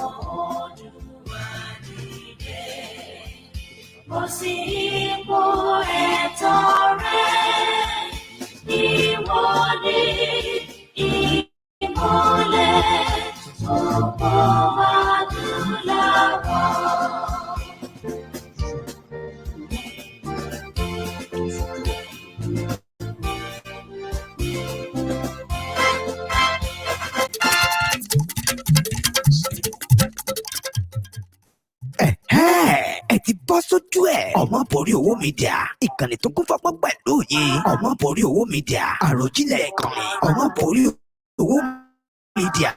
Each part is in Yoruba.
Ọmọ Oòduà dìde. Bọ́ sí ipò ẹ̀tọ́ rẹ. Ìwọ ni ìmọ́lẹ̀ gbogbo adúláwọ̀. Ẹ ti bọ́ sójú ẹ̀. Ọmọ borí owó media, ìkànnì tó kún fọ́pọ́ pẹ̀lú òye. Ọmọ borí owó media, àròjinlẹ̀ ìkànnì. Ọmọ borí owó media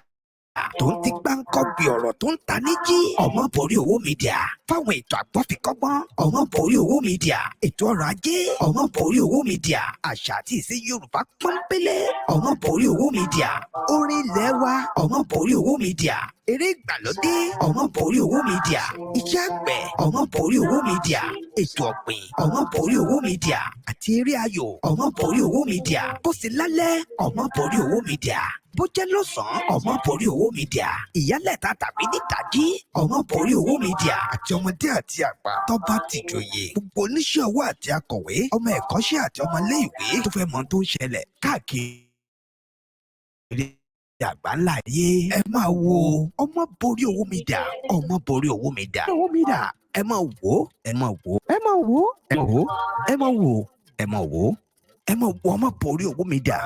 tó ń ti gbáǹkọ́ bí ọ̀rọ̀ tó ń ta níjí. Ọmọ borí owó media fáwọn ètò àgbọ́fikọ́gbọ́n. Ọmọ borí owó media, ètò ọrọ̀ ajé. Ọmọ borí owó media, àṣà àti ìṣe Yorùbá pọ́npélé. Ọmọ borí owó media, orin ilẹ̀ wa. Ọmọ borí owó media, eré ìgbàlódé. Ọmọ borí owó media, iṣẹ́ àgbẹ̀. Ọmọ borí owó media, ètò ọ̀gbìn. Ọmọ borí owó media àti eré ayò. Ọmọ borí owó media, bó ṣe lálẹ́. Ọmọ borí owó media, bó jẹ́ lọ́sàn-án. Ọmọ borí owó media, ìyálẹ̀ta tàbí nítají. Ọmọ borí owó media àti ọmọdé àti àgbà, tọ́ba tìjòyè, gbogbo oníṣẹ́ ọwọ́ àti akọ̀wé, ọmọ ẹ̀kọ́ṣẹ́ àti ọmọléèwé tó fẹ́ mọ tó ń ṣẹlẹ̀ káàkiri àgbáńlá ayé. Ẹ máa wo Ọmọ borí owó media, Ọmọ borí owó media, owó media. Ẹ máa wò, ẹ máa wò, ẹ máa wò, ẹ máa wò, ẹ máa wò, ẹ máa wò, ẹ máa wo Ọmọ borí owó media.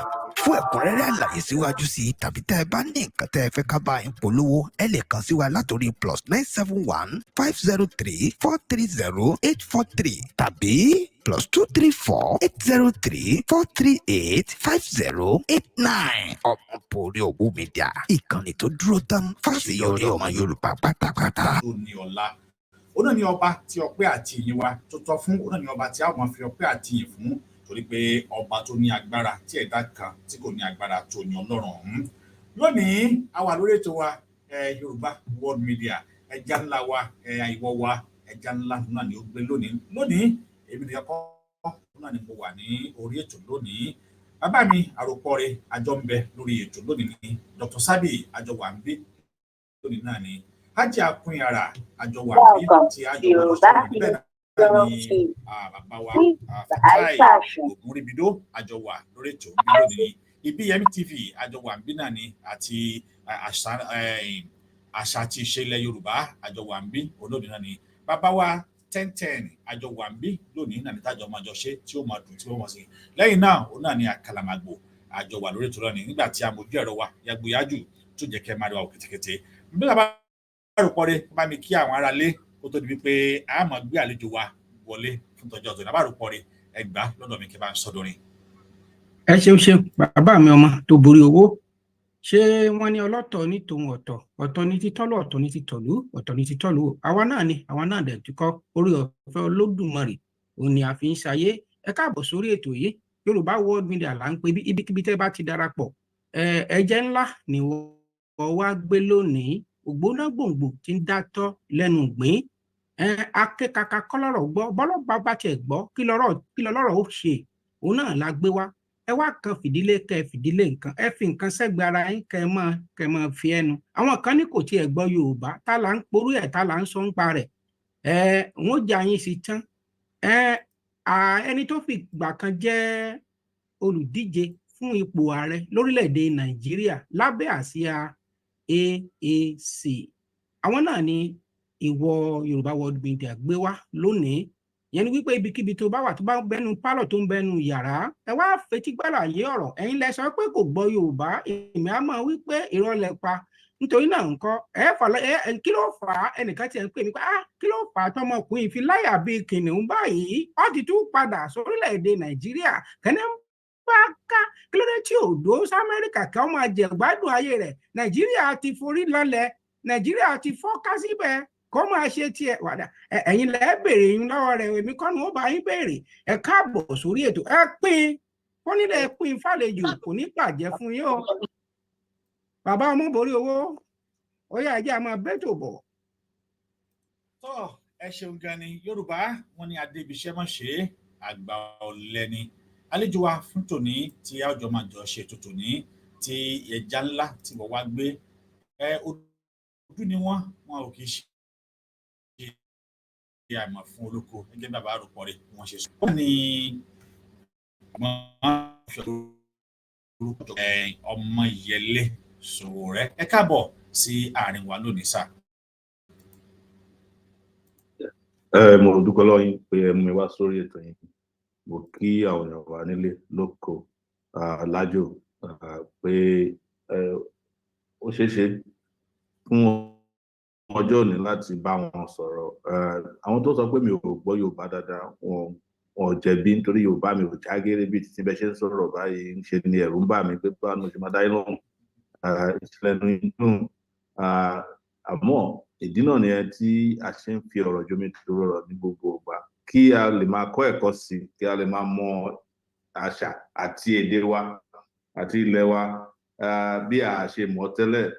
Fún ẹ̀kúnrẹ́rẹ́ àlàyé síwájú sí i tàbí tẹ́ ẹ bá ní nǹkan tẹ́ ẹ fẹ́ ká bá yín polówó, ẹ lè kàn sí wa látòrí +971 503 430 843 tàbí +234 803 438 5089. Ọmọ borí owó media, ìkànnì tó dúró tán fáṣeyọrí ọmọ Yorùbá pátápátá. Tó ní ọlá, òun náà ní ọba tí ọpẹ́ àti ìyìn wa tó tọ́ fún. Òun náà ní ọba tí a ó máa fi ọpẹ́ àti ìyìn fún, torí pé ọba tó ní agbára tí ẹ̀dá kan tí kò ní agbára tó ní Ọlọ́run ọ̀hún. Lónìí, a wà lórí ètò wa, Yorùbá World Media. Ẹja ńlá wa, ìwọ wa, ẹja ńlá náà ni ó gbé lónìí. Lónìí, èmi nìkan kọ́ náà ni mo wà ní orí ètò lónìí. Bàbá mi àròpọ̀rẹ̀ àjọ ń bẹ lórí ètò lónìí ni Dr. Sabi, àjọ wà ń bí lónìí náà ni Hajj Akunyara, àjọ wà ń bí tí àjọ wà lọ́sọ̀rọ̀ bẹ́ẹ̀ náà ni bàbá wa Fatai Ògúnríbidó, àjọ wà lórí ètò ń bí lónìí. Ìbíyẹmí TV, àjọ wà ń bí náà ni, àti àṣà àti ìṣe ilẹ̀ Yorùbá, àjọ wà ń bí olóòdì náà ni. Bàbá wa 1010, àjọ wà ń bí lónìí náà ní tájọ máa jọ ṣe tí ó máa dùn tí ó máa ṣe. Lẹ́yìn náà, òun náà ni Àkàlàmàgbò, àjọ wà lórí ètò náà ni nígbà tí amójú ẹ̀rọ wa yàgbóyájú tó jẹ́ kẹ́ máa rí wa kétékété. Bí bàbá àròpọ̀rẹ́ bá mi kí àwọn ará lé kó tó di wípé a máa gbé àlejò wa wọlé fún tọjọ́ tó ní àbáròpọ̀rẹ́, ẹgbàá lọ́dọ̀ mi kí bá ń sọdọ̀rin. Ẹ ṣeun ṣeun, bàbá mi ọmọ tó borí owó. Ṣé wọ́n ní ọlọ́tọ̀ ní tòun ọ̀tọ̀, ọ̀tọ̀ ní títọ́lù, ọ̀tọ̀ ní títọ̀lú, ọ̀tọ̀ ní títọ́lù. Àwa náà ni, àwa náà dẹ̀ tukọ̀ orí ọ̀fẹ́ Olódùmarè òun ni a fi ń ṣayé. Ẹ káàbọ̀ sórí ètò yìí, Yorùbá World Media là ń pè bí. Ibikíbi tẹ́ bá ti darapọ̀, ẹ̀jẹ̀ ńlá ni wọ́n wá gbé lónìí, ògbóná gbòǹgbò tí ń dátọ́ lẹ́nu ìgbín. Akékaka kọ́lọ́rọ̀ gbọ́, bọ́lọ́ba bá tiẹ̀ gbọ́, kí lọ́rọ̀ ó ṣe, òun náà la gbé wá. Ẹ wá kan fìdílé, kẹ fìdílé nǹkan, ẹ fi nǹkan sẹ́gbẹ̀ẹ́ ara yín, kẹ máa fi ẹnu. Àwọn kan ní kò tiẹ̀ gbọ́ Yorùbá, tá là ń porú ẹ̀, tá là ń sọ ń pa rẹ̀. Ẹ wọ́n jà yín sí tán. Ẹ ẹni tó fi ìgbà kan jẹ́ olùdíje fún ipò ààrẹ lórílẹ̀‐èdè Nàìjíríà lábẹ́ àsíá AAC, àwọn náà ni ìwọ Yorùbá World Media gbé wá lónìí. Yẹn ni wípé ibikíbi tó bá wà, tó bá ń bẹnu pálọ̀, tó ń bẹnu yàrá, ẹ wá fetí gbàlàyé ọ̀rọ̀. Ẹ̀yin lẹ sọ pé kò gbọ́ Yorùbá, èmi á mọ̀ wípé irọ́ lẹ pa. Nítorí náà nǹkan ẹ fà ẹ, kí ló fà á? Ẹnìkan tiẹ̀ ń pè mí pé, ah, kí ló fà á tọmọkùnrin fi láyà bíi kìnìún báyìí? Ó ti tún padà sórílẹ̀-èdè Nàìjíríà kẹ́ni bá ká. Kí ló dé tí ò dó sí Amẹ́ríkà kí wọ́n máa jẹ gbádùn ayé rẹ̀? Nàìjíríà ti forí lọlẹ̀, Nàìjíríà ti fọ́ká síbẹ̀, kó máa ṣe tiẹ̀ wàdà. Ẹ̀yin lẹ́ béèrè yín lọ́wọ́ rẹ̀, èmi kọ́ ni ó bá yín béèrè. Ẹ káàbọ̀ sórí ètò. Ẹ pín kónílẹ̀, pín fàlejò, kò ní bàjẹ́ fún yín o. Bàbá ọmọ borí owó, ó yá, ẹjẹ́ a máa bẹ́tò bọ̀. Tọ́ ẹ ṣeun gan ni. Yorùbá wọn ní adébíṣẹ́ mọ̀ ṣe àgbà ọ̀lẹ ni. Àlejò wa fún tòní tí a jọ máa jọ ṣe ètò tòní, tí ẹja ńlá tí wọ́n wá gbé ẹ Ojú ni wọ́n, wọn ò kì í ṣe àìmọ̀ fún olóko, gẹ́gẹ́ bí bàbá àròpọ̀ rẹ̀ bí wọ́n ṣe sọ. Wọ́n ní orúkọ Ọmọyẹlé Sowore. Ẹ káàbọ̀ sí àárín wa lónìí sá. Ẹ mo dúpẹ́ lọ́wọ́ yín pé ẹ mú mi wá sórí ètò yín. Mo kí àwọn èèyàn wa nílé lóko, lájò, pé ó ṣeé ṣe fún ọjọ́ òní láti bá wọn sọ̀rọ̀. Àwọn tó sọ pé mi ò gbọ́ Yorùbá dáadáa, wọn ò jẹ̀bi, nítorí Yorùbá mi ò jágéré bí títí bẹ́ẹ̀ ṣe ń sọ̀rọ̀ báyìí. Ń ṣe ni ẹ̀rù ń bà mí pé báwo ni mo ṣe máa dá yín lóhùn ìṣẹ̀lẹ̀ inú. Àmọ́ ìdí náà nìyẹn tí a ṣe ń fi ọ̀rọ̀ jomi toro ọ̀rọ̀ ní gbogbo ìgbà, kí a lè máa kọ́ ẹ̀kọ́ sí i, kí a lè máa mọ àṣà àti èdè wa àti ilẹ̀ wa bí a ṣe mọ̀ tẹ́lẹ̀.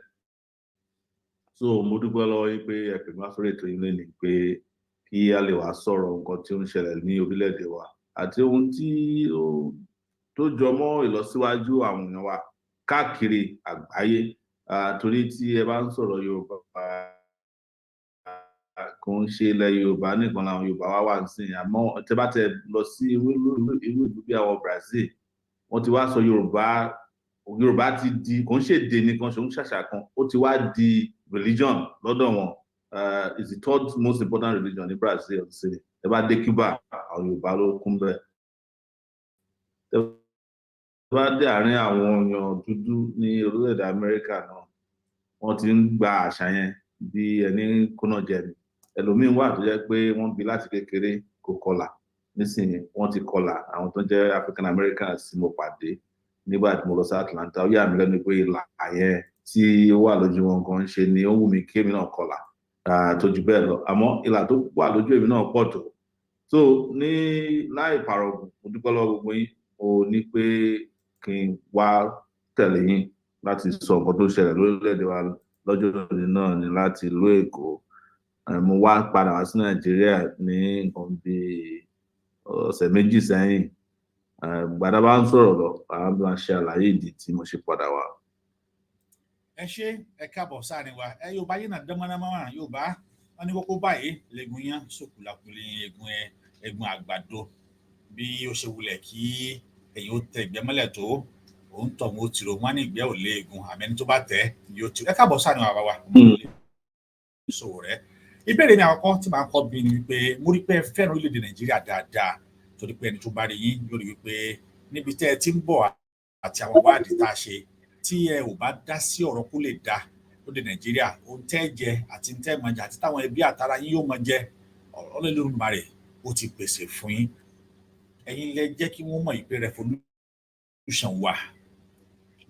So mo dúpẹ́ lọ́wọ́ yín pé ẹ pè mí wá sórí ètò yín lénìí, pé kí a lè wá sọ̀rọ̀ nǹkan tí ó ń ṣẹlẹ̀ ní orílẹ̀-èdè wa àti ohun tí ó tó jọ mọ́ ìlọsíwájú àwọn èèyàn wa káàkiri àgbáyé. Torí tí ẹ bá ń sọ̀rọ̀ Yorùbá, kò ń ṣe ilẹ̀ Yorùbá nìkan làwọn Yorùbá wá wà nísìnyí. Àmọ́ tẹ bá tẹ lọ sí irú ìlú bí àwọn Brazil, wọ́n ti wá sọ Yorùbá. Yorùbá ti di, kò ń ṣèdè nìkan, ṣòun ṣàṣà kan, ó ti wá di religion lọ́dọ̀ wọn. It's the third most important religion ní Brazil. Ṣe ẹ bá dé Cuba, àwọn Yorùbá ló kún bẹ́ẹ̀. Ẹ bá dé àárín àwọn èèyàn dúdú ní orílẹ̀-èdè Amẹ́ríkà náà, wọ́n ti ń gba àṣà yẹn bí ẹni kóná jẹ ni. Ẹlòmíín wà tó jẹ́ pé wọ́n bí láti kékeré, kò kọlà. Nísìnyí wọ́n ti kọlà. Àwọn tó jẹ́ African Americans tí mo pàdé nígbà tí mo lọ sí Atlanta, ó yà mí lẹ́nu pé ìlà yẹn tí ó wà lójú wọn gan ṣe ni ó wù mí kí èmi náà kọlà tó jù bẹ́ẹ̀ lọ. Àmọ́ ìlà tó wà lójú èmi náà pọ̀ tó. So ní láì pàrọ̀gùn, mo dúpẹ́ lọ́wọ́ gbogbo yín. Mo ní pé kí n wá tẹ̀lé yín láti sọ nǹkan tó ṣẹlẹ̀ lórílẹ̀‐èdè wa lọ́jọ́ òní náà ní láti ìlú Èkó. Mo wá padà wá sí Nàìjíríà ní nǹkan bíi ọ̀sẹ̀ 2 sẹ́yìn. Gbàdá bá ń sọ̀rọ̀ lọ, àwọn bí wọ́n ṣe àlàyé ìdí tí mo ṣe padà wá. Ẹ ṣé, ẹ káàbọ̀ sáàrin wa. Ẹ Yorùbá yìí náà dánmọ́nàmọ́. Yorùbá wọn ní kókó báyìí lẹ́gùn yán sókùlàkùlẹ̀ egun ẹ egun àgbàdo. Bí ó ṣe wulẹ̀ kí ẹ̀yin ó tẹ ìgbẹ́ mọ́lẹ̀ tó, òun tọ̀ wọn ó tìrò. Wọn ní ìgbẹ́ ò léegun, àmì ẹni tó bá tẹ̀ yóò tìrò. Ẹ káàbọ̀ sáàrin wa, bàbá wa Sowore. Ìbéèrè mi àkọ́kọ́ tí màá kọ́ bí ni wípé mo rí pé ẹ fẹ́ràn orílẹ̀-èdè Nàìjíríà dáadáa, torí pé ẹni tó bá rí yín yóò rí wípé níbi tẹ́ ẹ ti ń bọ̀ àti àwọn wádìí tá a ṣe, tí ẹ ò bá dá sí ọ̀rọ̀ kó lè dá lóde Nàìjíríà, ohun tẹ́ ẹ jẹ àti tẹ́ ẹ mọ̀ jẹ àti táwọn ẹbí àtara yín yóò mọ̀ jẹ, Olódùmarè ó ti pèsè fún yín. Ẹ̀yin lẹ jẹ́ kí wọ́n mọ̀ ìpè revolution wà.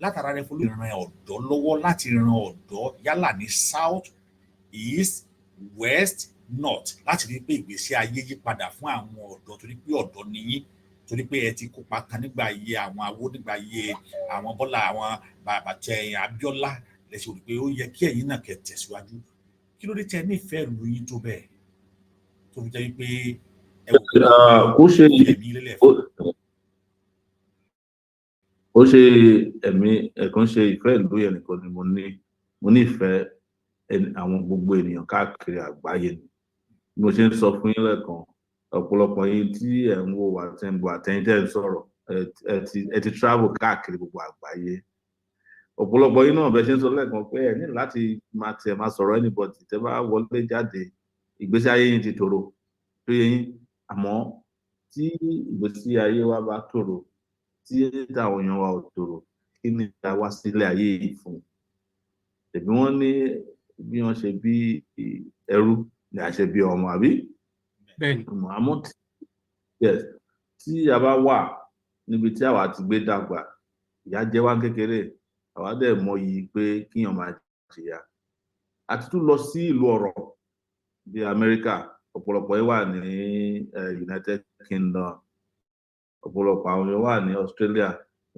Látara revolution, ran ọ̀dọ́ lọ́wọ́ láti ran ọ̀dọ́ yálà ní south, east, west, north, láti rí pé ìgbésí ayé yí padà fún àwọn ọ̀dọ́, torí pé ọ̀dọ́ ni yín, torí pé ẹ ti kópa kan nígbà ayé àwọn awó, nígbà ayé àwọn Bọ́lá, àwọn bàbá tẹ Abíọ́lá lẹsẹ rò pé ó yẹ kí ẹ̀yin náà kẹ́ tẹ̀síwájú. Kí ló dé tẹ́ nífẹ̀ẹ́ ìlú yín tó bẹ́ẹ̀, tó fi jẹ́ wípé ẹ wò Kó ṣe ẹ̀mí lélẹ̀ fún? Ó ṣe ẹ̀mí ẹ̀kan ṣe ìfẹ́ ìlú yẹn nìkan ni mo ní. Mo nífẹ̀ẹ́ àwọn gbogbo ènìyàn káàkiri àgbáyé ni. Bí mo ṣe ń sọ fún yín lẹ́ẹ̀kan, ọ̀pọ̀lọpọ̀ yín tí ẹ̀ ń wò wá, tẹ́ ń bọ̀, àtẹ̀yin tẹ́ ń sọ̀rọ̀, ẹ ti travel káàkiri gbogbo àgbáyé. Ọ̀pọ̀lọpọ̀ yín náà, bẹ́ẹ̀ ṣe ń sọ lẹ́ẹ̀kan pé ẹ ní láti máa tiẹ̀ máa sọ̀rọ̀ anybody, tẹ́ bá wọlé jáde, ìgbésí ayé yín ti tòrò tó yẹ yín. Àmọ́ tí ìgbésí ayé wa bá tòrò, tí táwọn èèyàn wa ò tòrò, kí ni a wá sílé ayé yìí fún? Tẹ̀bí wọ́n ní bí wọ́n ṣe bí ẹrú ni a ṣe bí ọmọ, àbí? Bẹ́ẹ̀ni. Àmọ́ yes, tí a bá wà níbi tí àwa ti gbé dàgbà, ìyà jẹ wá kékeré, àwa dẹ̀ mọyì pé kíyàn máa jìyà. Àti tún lọ sí ìlú ọ̀rọ̀ bíi Amẹ́ríkà, ọ̀pọ̀lọpọ̀ yìí wà ní United Kingdom, ọ̀pọ̀lọpọ̀ àwọn èèyàn wà ní Australia.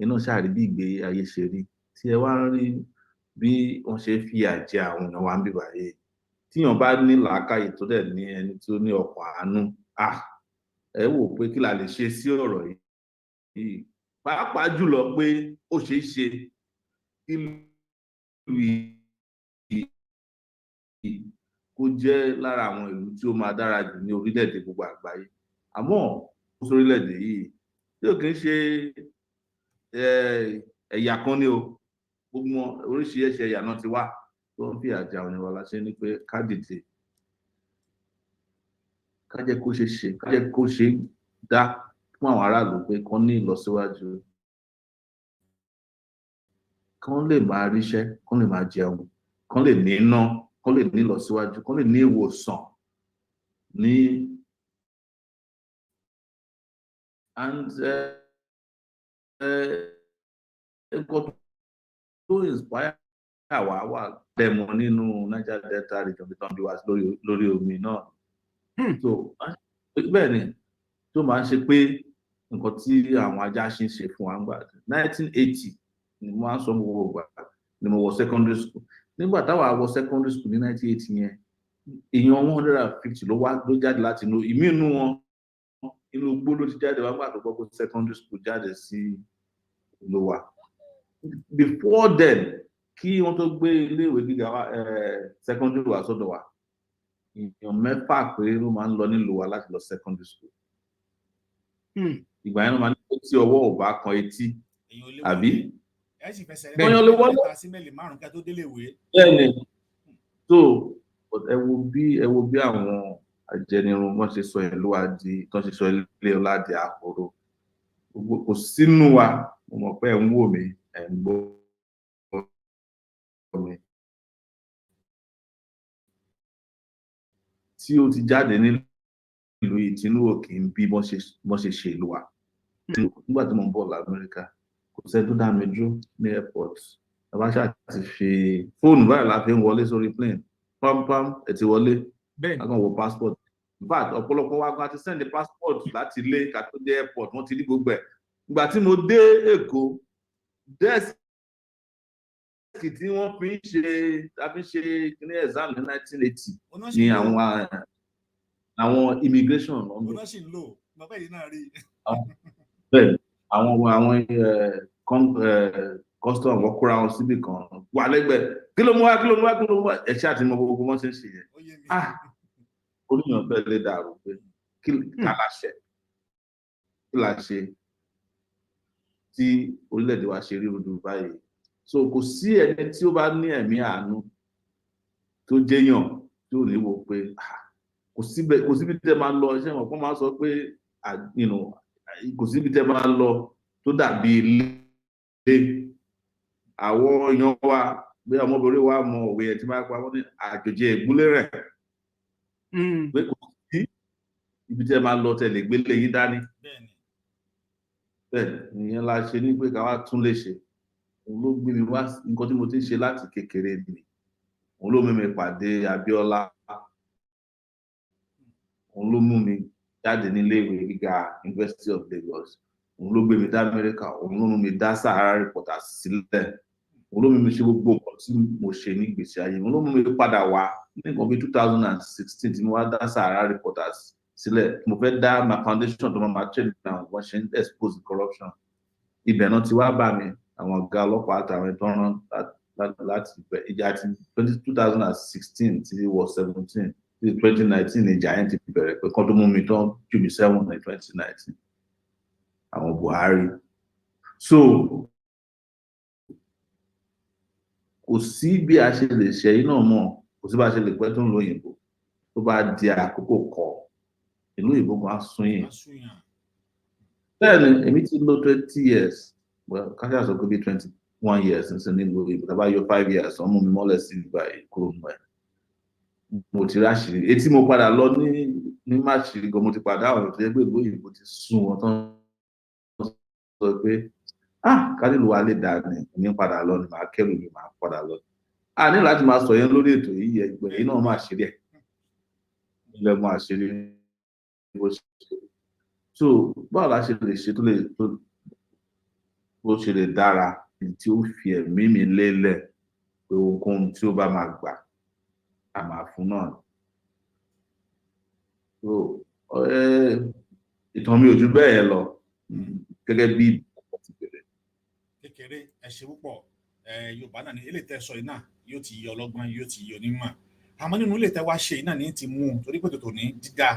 Iná ṣáà rí bí ìgbé ayé ṣe rí, tí ẹ wá ń rí bí wọ́n ṣe fìyà jẹ àwọn èèyàn wa ń bíbà yìí. Tíyàn bá ní làákàyè, tó dẹ̀ ní ẹni tó ní ọkàn àánú, ẹ wò pé kí la lè ṣe sí ọ̀rọ̀ yìí, pàápàá jùlọ pé ó ṣeé ṣe kí ìlú yìí kó jẹ́ lára àwọn ìlú tí ó máa dára jù ní orílẹ̀-èdè gbogbo àgbáyé. Àmọ́ sórílẹ̀-èdè yìí tí ò kì í ṣe ẹ̀yà kan ní o, gbogbo oríṣiríṣi ẹ̀yà náà ti wá tó ń fi àjà òní wa la ṣe ní pé ká dìde, ká jẹ́ kó ṣe ṣe, ká jẹ́ kó ṣe dá fún àwọn aráàlú pé kán ní ìlọsíwájú, kán lè máa ríṣẹ́, kán lè máa jẹun, kán lè ní iná, kán lè ní ìlọsíwájú, kán lè ní ìwòsàn ní. And nǹkan tó inspire àwa wà dẹ̀mọ́ nínú Niger Delta region bí tán bí wá lórí omi náà. So bẹ́ẹ̀ ni tó máa ń ṣe pé nǹkan tí àwọn ajá ṣe ń ṣe fún wa ńgbà 1980 ni mo máa ń sọ gbogbo ìgbà ni mo wọ secondary school. Nígbà táwa wọ secondary school ní 1980 yẹn, èèyàn 150 ló wá ló jáde láti inú ìmí inú wọn, inú igbó ló ti jáde wá. Gbà tó gbọ́ pé secondary school jáde sí ìlú wa, before then, kí wọ́n tó gbé iléèwé gíga wa, secondary wa sọ́dọ̀ wa, èèyàn 6 péré ló máa ń lọ nílùú wa láti lọ secondary school. Ìgbà yẹn ló máa ní pé tí ọwọ́ ò bá kan etí àbí ẹ sì fẹsẹ̀ Èèyàn lè wọlé. Mẹ́ta sí mẹ́lì márùn-ún kí a tó délé ìwé. Bẹ́ẹ̀ni. So ẹ wo bí àwọn ajẹnirun wọn ṣe sọ ìlú wa di, tán ṣe sọ ilé ọlá di ahoro. Kò sínú wa. Mo mọ̀ pé ẹ̀ ń wò mí, ẹ̀ ń gbọ́ mi, tí ó ti jáde nílùú yìí tínú ò kì í bí wọ́n ṣe ṣe ìlú wa. Nígbà tí mo ń bọ̀ lamẹ́ríkà, kò sẹ́ni tó dá mi dúró ní airport. Bàbá ṣáà ti fi fóònù báyìí la fi ń wọlé sórí plane, pampam, ẹ ti wọlé. A kàn wo passport. In fact, ọ̀pọ̀lọpọ̀ wa gan ti send passport láti ilé ká tó dé airport, wọ́n ti rí gbogbo ẹ̀. Ìgbà tí mo dé Èkó, desk tí wọ́n fi ń ṣe ta fi ń ṣe kíní exam ní 1980 ni àwọn immigration ló ń lò. Ó náà sì ń lò, bàbá yìí náà rí. Bẹ́ẹ̀, àwọn custom, wọ́n kóra wọn síbì kan wà lẹ́gbẹ̀ẹ́. Kí ló mú wá? Kí ló mú wá? Kí ló mú wá? Ẹ ṣáà ti mọ gbogbo wọn ṣe ń ṣe yẹn. Ó yé mi. Ah, oníyàn bẹ́ẹ̀ lè dàrú pé kí ká la ṣe, kí la ṣe tí orílẹ̀-èdè wa ṣe rí rúdurùdu báyìí? So kò sí ẹni tí ó bá ní ẹ̀mí àánú tó jẹ́yàn tí ò ní wo pé, ah, kò síbi tẹ́ máa lọ. Ṣé wọn kọ́ máa sọ pé, ah, kò síbi tẹ́ máa lọ tó dàbí ilé. Àwọn èèyàn wa bí ọmọbìnrin wa mọ òwe ẹ̀ tí máa pa wọ́n ní àjòjì ẹ̀gbúlé rẹ̀ pé kò sí ibi tẹ́ máa lọ tẹ́ lè gbélé yín dání. Bẹ́ẹ̀ni. Bẹ́ẹ̀ ìyẹn la ṣe ní pé ká wá tún lè ṣe. Òun ló gbé mi wá. Nǹkan tí mo ti ń ṣe láti kékeré ni òun ló mú mi pàdé Abíọ́lá, òun ló mú mi jáde nílé ìwé gíga University of Lagos, òun ló gbé mi dá Amẹ́ríkà, òun ló mú mi dá Sahara Reporters sílẹ̀, òun ló mú mi ṣe gbogbo nǹkan tí mo ṣe ní ìgbésí ayé, òun ló mú mi padà wá ní nǹkan bíi 2016 tí mo wá dá Sahara Reporters sílẹ̀. Mo fẹ́ dá my foundation tó máa train àwọn wọ́n ṣe ń expose corruption. Ibẹ̀ náà ti wá bá mi, àwọn ọ̀gá ọlọ́pàá àtàwọn tó rán láti ibẹ̀. Ìjà ti 2016 tí wọ 17 tí 2019, ìjà yẹn ti bẹ̀rẹ̀ pé kán tó mú mi tán jù mí sẹ́wọ̀n ní 2019, àwọn Buhari. So kò sí bí a ṣe lè ṣe yín náà mọ̀, kò sí bá a ṣe lè pẹ́ tó ń lo òyìnbó, tó bá di àkókò kọ ìlú òyìnbó kan á sún yìí. Bẹ́ẹ̀ ni èmi ti lò 20 years, well, káṣíà sọ pé bíi 21 years nísìnyí nílùú òyìnbó. Tá a bá yọ 5 years, wọ́n mú mi mọ́lẹ̀ sí ìgbà yìí kúrò mọ́ ẹ̀. Mo ti ráṣìírí etí mo padà lọ ní March gan, mo ti padà àwọn tó yẹ pé ìlú òyìnbó ti sún wọn tán, sọ pé, ah, kálílù wa lè dà ní èmi padà lọ ni màá kẹrù mi, màá padà lọ. A ní láti máa sọ yẹn lórí ètò yìí. Ẹgbẹ́ yìí náà máa ṣeré ẹ̀ ilẹ̀ máa ṣeré bó ṣe. So báwo la ṣe lè ṣe tó lè tó bó ṣe lè dára tí ó fi ẹ̀mí mi lélẹ̀ pé ohunkóhun tí ó bá máa gbà á máa fún náà? So ìtàn mi ò ju bẹ́ẹ̀ lọ gẹ́gẹ́ bí ti bẹ̀rẹ̀. Kékeré, ẹ ṣe púpọ̀. Yorùbá náà ní eléyìí tẹ́ sọ yìí náà yóò ti yọ ọlọ́gbọ́n, yóò ti yọ onímọ̀. Àmọ́ nínú ilé tẹ́ wá ṣe yìí náà ní ti mú un, torí pé tòtò ní dídá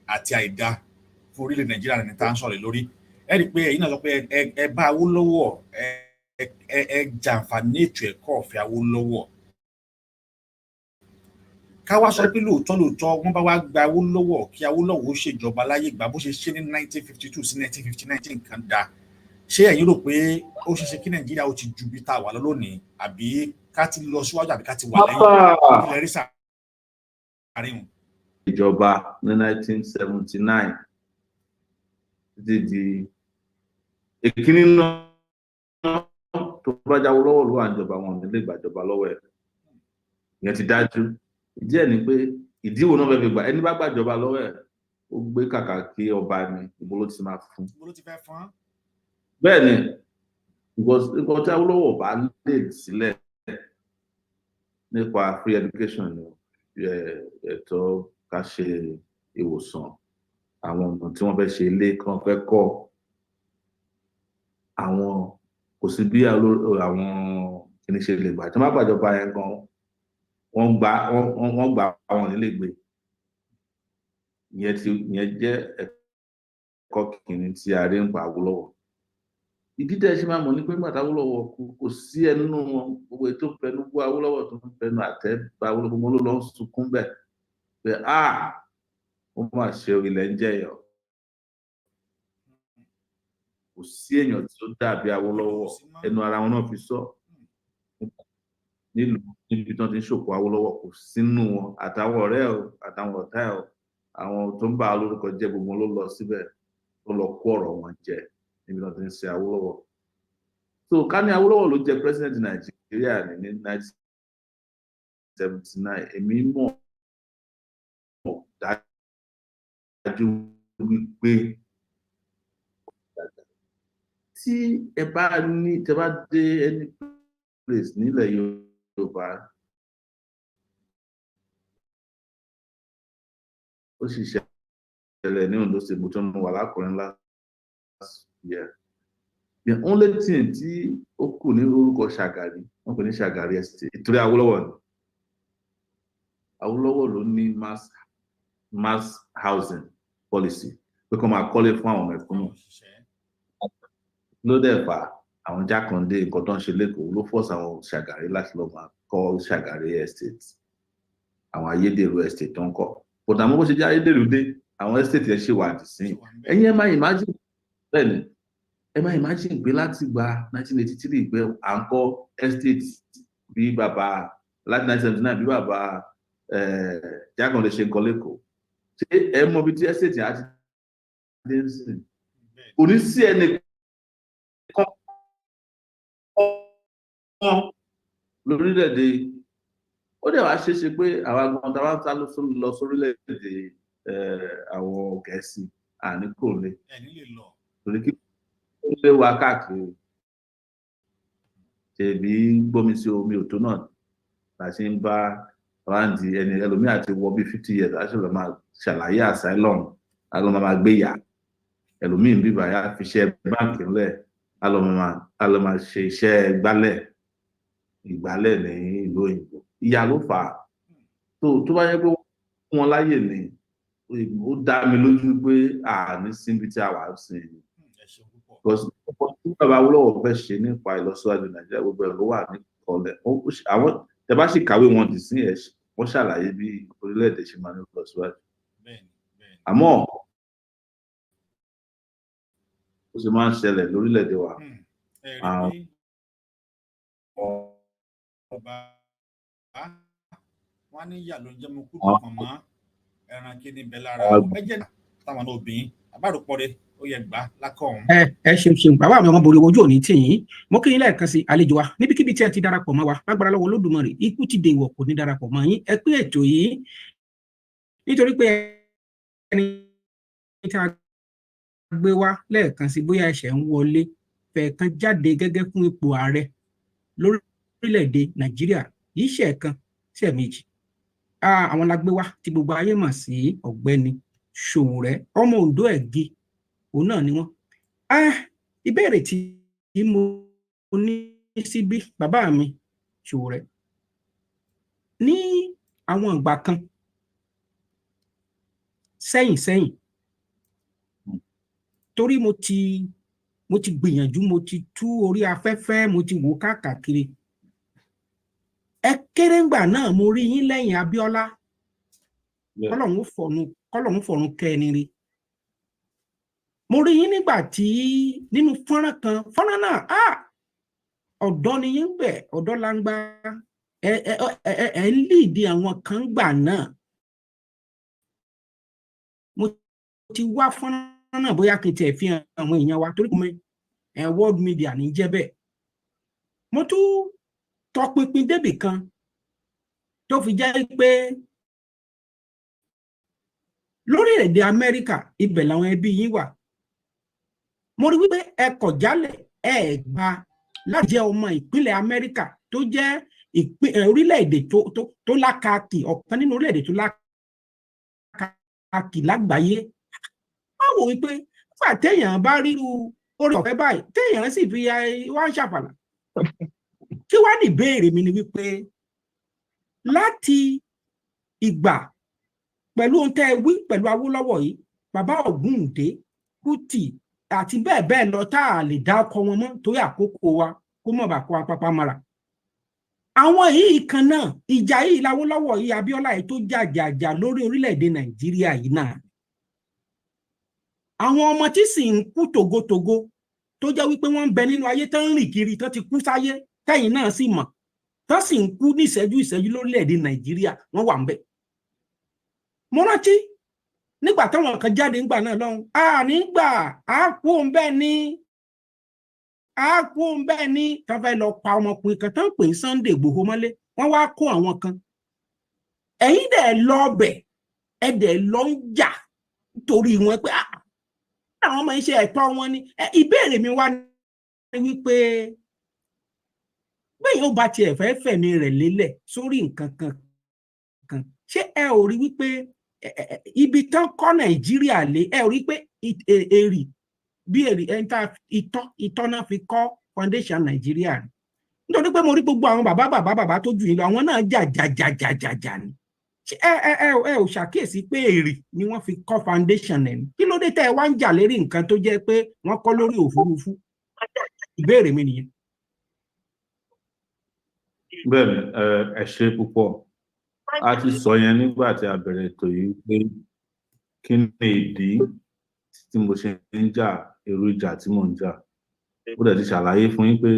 àti àìdá fún orílẹ̀ Nàìjíríà ní tá à ń sọ̀rọ̀ lórí. Ẹ rí i pé ẹ̀yin náà sọ pé ẹ bá Awólọ́wọ̀, ẹ jàǹfààní ètò ẹ̀kọ́ ọ̀fẹ́ Awólọ́wọ̀. Ká wá sọ pé lóòótọ́ lóòótọ́ wọ́n bá wá gba Awólọ́wọ̀ kí Awólọ́wọ̀ ó ṣèjọba láyé ìgbà bó ṣe ṣe ní 1952 sí 1959 tí nǹkan da, ṣé ẹ̀yin rò pé ó ṣeé ṣe kí Nàìjíríà ó ti ju bí tá a wà lọ lónìí, àbí ká ti lọ síwájú, àbí ká ti wà lẹ́yìn? Ilẹ̀ rí sàárín wọn. Ìjọba ní 1979 títí di ìkíní náà, tó bá jáwọ́ lọ́wọ́ ló wà níjọba, wọn ò ní lè gbàjọba lọ́wọ́ ẹ̀. Ìyẹn ti dájú. Ìdí ẹ̀ ni pé ìdíwò náà fẹ́ẹ́ fi gbà, ẹni bá gbàjọba lọ́wọ́ ẹ̀, ó gbé kàkà kí ọba ni, ìbò ló ti máa fún. Ibo ló ti fẹ́ fọ́n? Bẹ́ẹ̀ ni, because nǹkan tí Awólọ́wọ̀ bá lè sílẹ̀ nípa free education ni ẹ̀tọ́ ká ṣe ìwòsàn, àwọn ọ̀nà tí wọ́n fẹ́ ṣe, ilé kan fẹ́ kọ́, àwọn kò sí bí àwọn kìíní ṣe lè gbà. Tí wọ́n bá gbàjọba yẹn gan, wọ́n gbà wọn nílé gbé. Ìyẹn jẹ́ ẹ̀kọ́ kìíní tí a rí nípa Awólọ́wọ̀. Ìdí tẹ́ ẹ ṣe máa mọ̀ ní pé nígbà tí Awólọ́wọ̀ kú, kò sí ẹnu nínú wọn, gbogbo ètò fẹnu bú Awólọ́wọ̀, tó ń fẹnu àtẹ́ bá Awólọ́wọ̀, gbogbo ló lọ ń sunkún bẹ́ẹ̀ pé, "Ah, ó mà ṣe, ilẹ̀ ń jẹyọ̀." Kò sí èèyàn tí ó dàbí Awólọ́wọ̀. Ẹnu ara wọn náà fi sọ nílùú níbi tí wọ́n ti ń ṣòkò Awólọ́wọ̀. Kò sínú wọn, àtàwọn ọ̀rẹ́ ẹ̀ o, àtàwọn ọ̀tá ẹ̀ o, àwọn tó ń bá a lórúkọ jẹ́, gbogbo wọn ló lọ síbẹ̀, tó lọ kó ọ̀rọ̀ wọn jẹ níbi tí wọ́n ti ń ṣe Awólọ́wọ̀. So ká ní Awólọ́wọ̀ ló jẹ president Nàìjíríà ní 1979, èmi mọ̀ dájú wípé tí ẹ bá ní, tẹ bá dé any place nílẹ̀ Yorùbá, ó sì ṣẹlẹ̀ ní Ondo State, mo tún wà lákùrẹ́ last year. The only thing tí ó kù ní orúkọ Ṣàgàrí, wọ́n pè ní Ṣàgàrí Estate, ìtorí Awólọ́wọ̀ ni. Awólọ́wọ̀ ló ní mass housing policy pé kó máa kọ́lé fún àwọn mẹ̀kúnnù. Ló dẹ̀ fà àwọn Jákàndé, nǹkan tó ń ṣe lẹ́kọ̀ọ́ ló force àwọn Ṣàgàrí láti lọ́ọ́ máa kọ́ Ṣàgàrí Estate, àwọn ayédèrú estate tó ń kọ́. But àmọ́ bó ṣe jẹ́ ayédèrú dé, àwọn estate yẹn ṣì wà dì sí. Ẹ̀yin ẹ máa imagine, bẹ́ẹ̀ ni, ẹ máa imagine pé láti gba 1983 pé à ń kọ́ estate bí bàbá, láti 1979 bí bàbá Jákàndé ṣe ń kọ́ lẹ́kọ̀ọ́, ṣé ẹ mọ ibi tí estate yẹn á ti dé sí? Kò ní sí ẹnì kan lórílẹ̀‐èdè. Ó dẹ̀ wá ṣeéṣe pé àwa gan tá a bá ń sá lọ sórílẹ̀‐èdè àwọn Gẹ̀ẹ́sì, àní kò lè torí kí ó lé wa káàkiri. Ṣèbí gbómi sí omi òtó náà la ṣe ń bá ráǹdì ẹni ẹlòmíà ti wọ bíi 50 years, láti lọ máa ṣàlàyé asylum, á lọ máa gbé yà ẹlòmíín bíbá yà fi iṣẹ́ báǹkì ńlẹ̀, á lọ máa ṣe iṣẹ́ gbálẹ̀ ìgbálẹ̀ ní ìlú òyìnbó. Ìyà ló fà á. Tó bá yẹ pé fún wọn láyè ni, ó dá mi lójú pé àní síbi tí a wà sí i, because tí bàbá Awólọ́wọ̀ fẹ́ ṣe nípa ìlọsíwájú Nàìjíríà, gbogbo ẹ̀ ló wà ní ìkọlẹ̀. Àwọn tẹ bá sì kàwé wọn dì sí ẹ̀, wọ́n ṣàlàyé bí orílẹ̀-èdè ṣe máa ní ìlọsíwájú. Àmọ́ ó ṣe máa ń ṣẹlẹ̀ lórílẹ̀-èdè wa. Àwọn wọn ní ìyà ló ń jẹ́ mo kú pọ̀nmọ́ ẹran kí ni bẹ́ẹ̀ lára ẹ jẹ́ táwọn náà obìnrin àbáròpọ̀ rẹ̀ ó yẹ gbà lákọ̀ ọ̀hún. Ẹ ṣeun ṣeun, bàbá mi ọmọ borí, ojú òní tì yín. Mo kí yín lẹ́ẹ̀kan sí, àlejò wa, níbikíbi tí ẹ ti darapọ̀ mọ́ wa. Lágbára lọ́wọ́ Olódùmarè, ikú ti dèwọ̀ kò ní darapọ̀ mọ́ yín. Ẹ pín ètò yìí, nítorí pé ẹni tí a gbé wá lẹ́ẹ̀kan sí, bóyá ẹ̀ṣẹ̀ ń wọlé fẹ̀ẹ̀kan jáde gẹ́gẹ́ fún ipò ààrẹ lórílẹ̀‐èdè Nàìjíríà yìí, ṣe ẹ̀kan sí ẹ̀ẹ̀mejì. Àwọn la gbé wá tí gbogbo ayé mọ̀ sí Ọ̀gbẹ́ni Sowore, ọmọ Ondo Ẹ̀gí, òun náà ni wọ́n. Ìbéèrè tí mo ní síbí, bàbá mi Sowore, ní Àwọn ìgbà kan sẹ́yìn sẹ́yìn, torí mo ti gbìyànjú, mo ti tú orí afẹ́fẹ́, mo ti wò káàkiri. Ẹ kéré ńgbà náà, mo rí yín lẹ́yìn Abíọ́lá. Kọ́lọ́hún fọ̀run kẹ́ ẹni rí. Mo rí yín nígbà tí nínú fọ́nrán kan, fọ́nrán náà, ah, ọ̀dọ́ ni yín bẹ̀, ọ̀dọ́ langba. Ẹ ń lead àwọn kan gbà náà. Mo ti wá fọ́nrán náà, bóyá kí n tiẹ̀ fi hàn àwọn èèyàn wa, torí mo ẹ world media ní jẹ́ bẹ́ẹ̀. Mo tún tọpinpin débì kan tó fi jẹ́ pé lórílẹ̀‐èdè Amẹ́ríkà, ibẹ̀ làwọn ẹbí yín wà. Mo rí wípé ẹ kọ̀ jálẹ̀, ẹ gbà láti jẹ́ ọmọ ìpínlẹ̀ Amẹ́ríkà, tó jẹ́ orílẹ̀-èdè tó lákàkì, ọ̀kan nínú orílẹ̀-èdè tó lákàkì lágbàáyé. Wọ́n wò wípé nígbà téèyàn bá ríru orí ọ̀fẹ́ báyìí, téèyàn sì fi wá ń ṣàfàlà, kí wá ní ìbéèrè mi ni wípé, láti ìgbà pẹ̀lú ohun tẹ́ ẹ wí pẹ̀lú Awólọ́wọ̀ yìí, bàbá Ògúndé, Kútì àti bẹ́ẹ̀ bẹ́ẹ̀ lọ, tá a lè dá ọkọ wọn mọ́ torí àkókò wa, kó mọ̀ bá kó wa pápá mọ́ra, àwọn yìí kan náà, ìjà yìí l'Awólọ́wọ̀ yìí, Abíọ́lá yìí tó jàjàjà lórí orílẹ̀-èdè Nàìjíríà yìí náà, àwọn ọmọ tí sì ń kú tògótògó, tó jẹ́ wípé wọ́n ń bẹ nínú ayé, tó ń rìn kiri, tó ti kú sáyé, tẹ́yìn náà sì mọ̀, tó sì ń kú ní ìṣẹ́jú ìṣẹ́jú lórílẹ̀-èdè Nàìjíríà, wọ́n wà ń bẹ̀. Mo rántí nígbà táwọn kan jáde ńgbà náà lọ́hùn, a nígbà á kú òun bẹ́ẹ̀ ni, á kú òun bẹ́ẹ̀ ni, tó fẹ́ lọ pa ọmọkùnrin kan tó ń pè ní Sunday Igboho mọ́lé. Wọ́n wá kó àwọn kan, ẹ̀yin dẹ̀ lọ ọbẹ̀, ẹ dẹ̀ lọ ń jà nítorí wọn pé àwọn ọmọ iṣẹ́ ẹ̀tọ́ wọn ni. Ìbéèrè mi wá ní wípé, bẹ́ẹ̀ yóò bá tiẹ̀ fẹ́ fẹ̀mí rẹ̀ lélẹ̀ sórí nǹkan kan kan, ṣé ẹ ò rí wípé ibi tán kọ́ Nàìjíríà lé, ẹ ò rí pé èrì bí èrì ẹni tá itọ́ náà fi kọ́ foundation Nàìjíríà ni? Nítorí pé mo rí gbogbo àwọn bàbá bàbá bàbá tó jù yín lọ, àwọn náà jà jà jà jà jà jà ni. Ṣé ẹ ò ṣàkíyèsí pé èrì ni wọ́n fi kọ́ foundation ẹ̀ ní? Kí ló dé tẹ́ ẹ wá ń jà lérí nǹkan tó jẹ́ pé wọ́n kọ́ lórí òfurufú? Ìbéèrè mi nìyẹn. Bẹ́ẹ̀ni, ẹ ṣe púpọ̀. A ti sọ yẹn nígbà tí a bẹ̀rẹ̀ ètò yìí pé kí ni ìdí tí mo ṣe ń jà irú ìjà tí mò ń jà. Ó dẹ̀ ti ṣàlàyé fún yín pé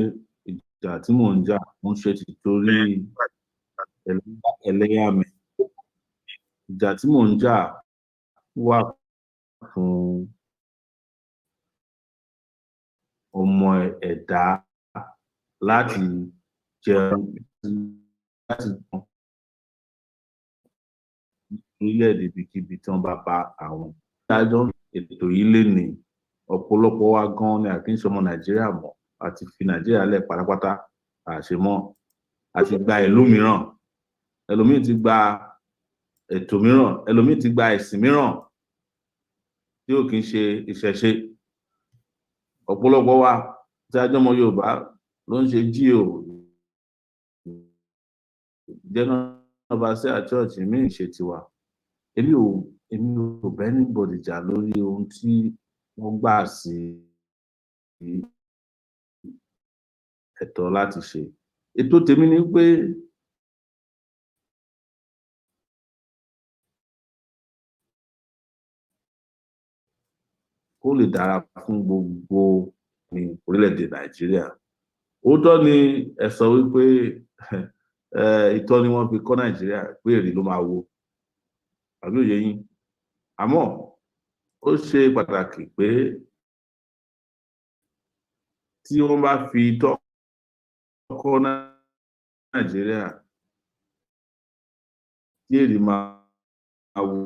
ìjà tí mò ń jà, mo ń ṣe ti torí ẹlẹ́yà mi. Ìjà tí mò ń jà wà fún ọmọ ẹ̀dá láti jẹun, láti orílẹ̀-èdè ibikíbi tí wọ́n bá bá àwọn. Adájọ́ ètò yìí lè ní ọ̀pọ̀lọpọ̀ wa gan ni a kì í ṣe ọmọ Nàìjíríà mọ́, àti fi Nàìjíríà lẹ̀ pátápátá, àṣemọ́ àti gba ìlú mìíràn. Ẹlòmíì ti gba ètò mìíràn, ẹlòmíì ti gba ẹ̀sìn mìíràn tí ò kì í ṣe ìṣẹ̀ṣe. Ọ̀pọ̀lọpọ̀ wa tí a jẹ́ ọmọ Yorùbá ló ń ṣe GO, General Overseer Church míì ṣe tiwa. Èmi ò bá anybody jà lórí ohun tí wọ́n gbà sí ẹ̀tọ́ láti ṣe. Ètò tèmi ni pé kó lè dára fún gbogbo ní orílẹ̀-èdè Nàìjíríà. Òótọ́ ni ẹ sọ wípé ìtọ́ ni wọ́n fi kọ́ Nàìjíríà, pé èrè ló máa wo, àbí òye yín? Àmọ́ ó ṣe pàtàkì pé tí wọ́n bá fi itọ́ kọ́ Nàìjíríà tí èrè máa wo,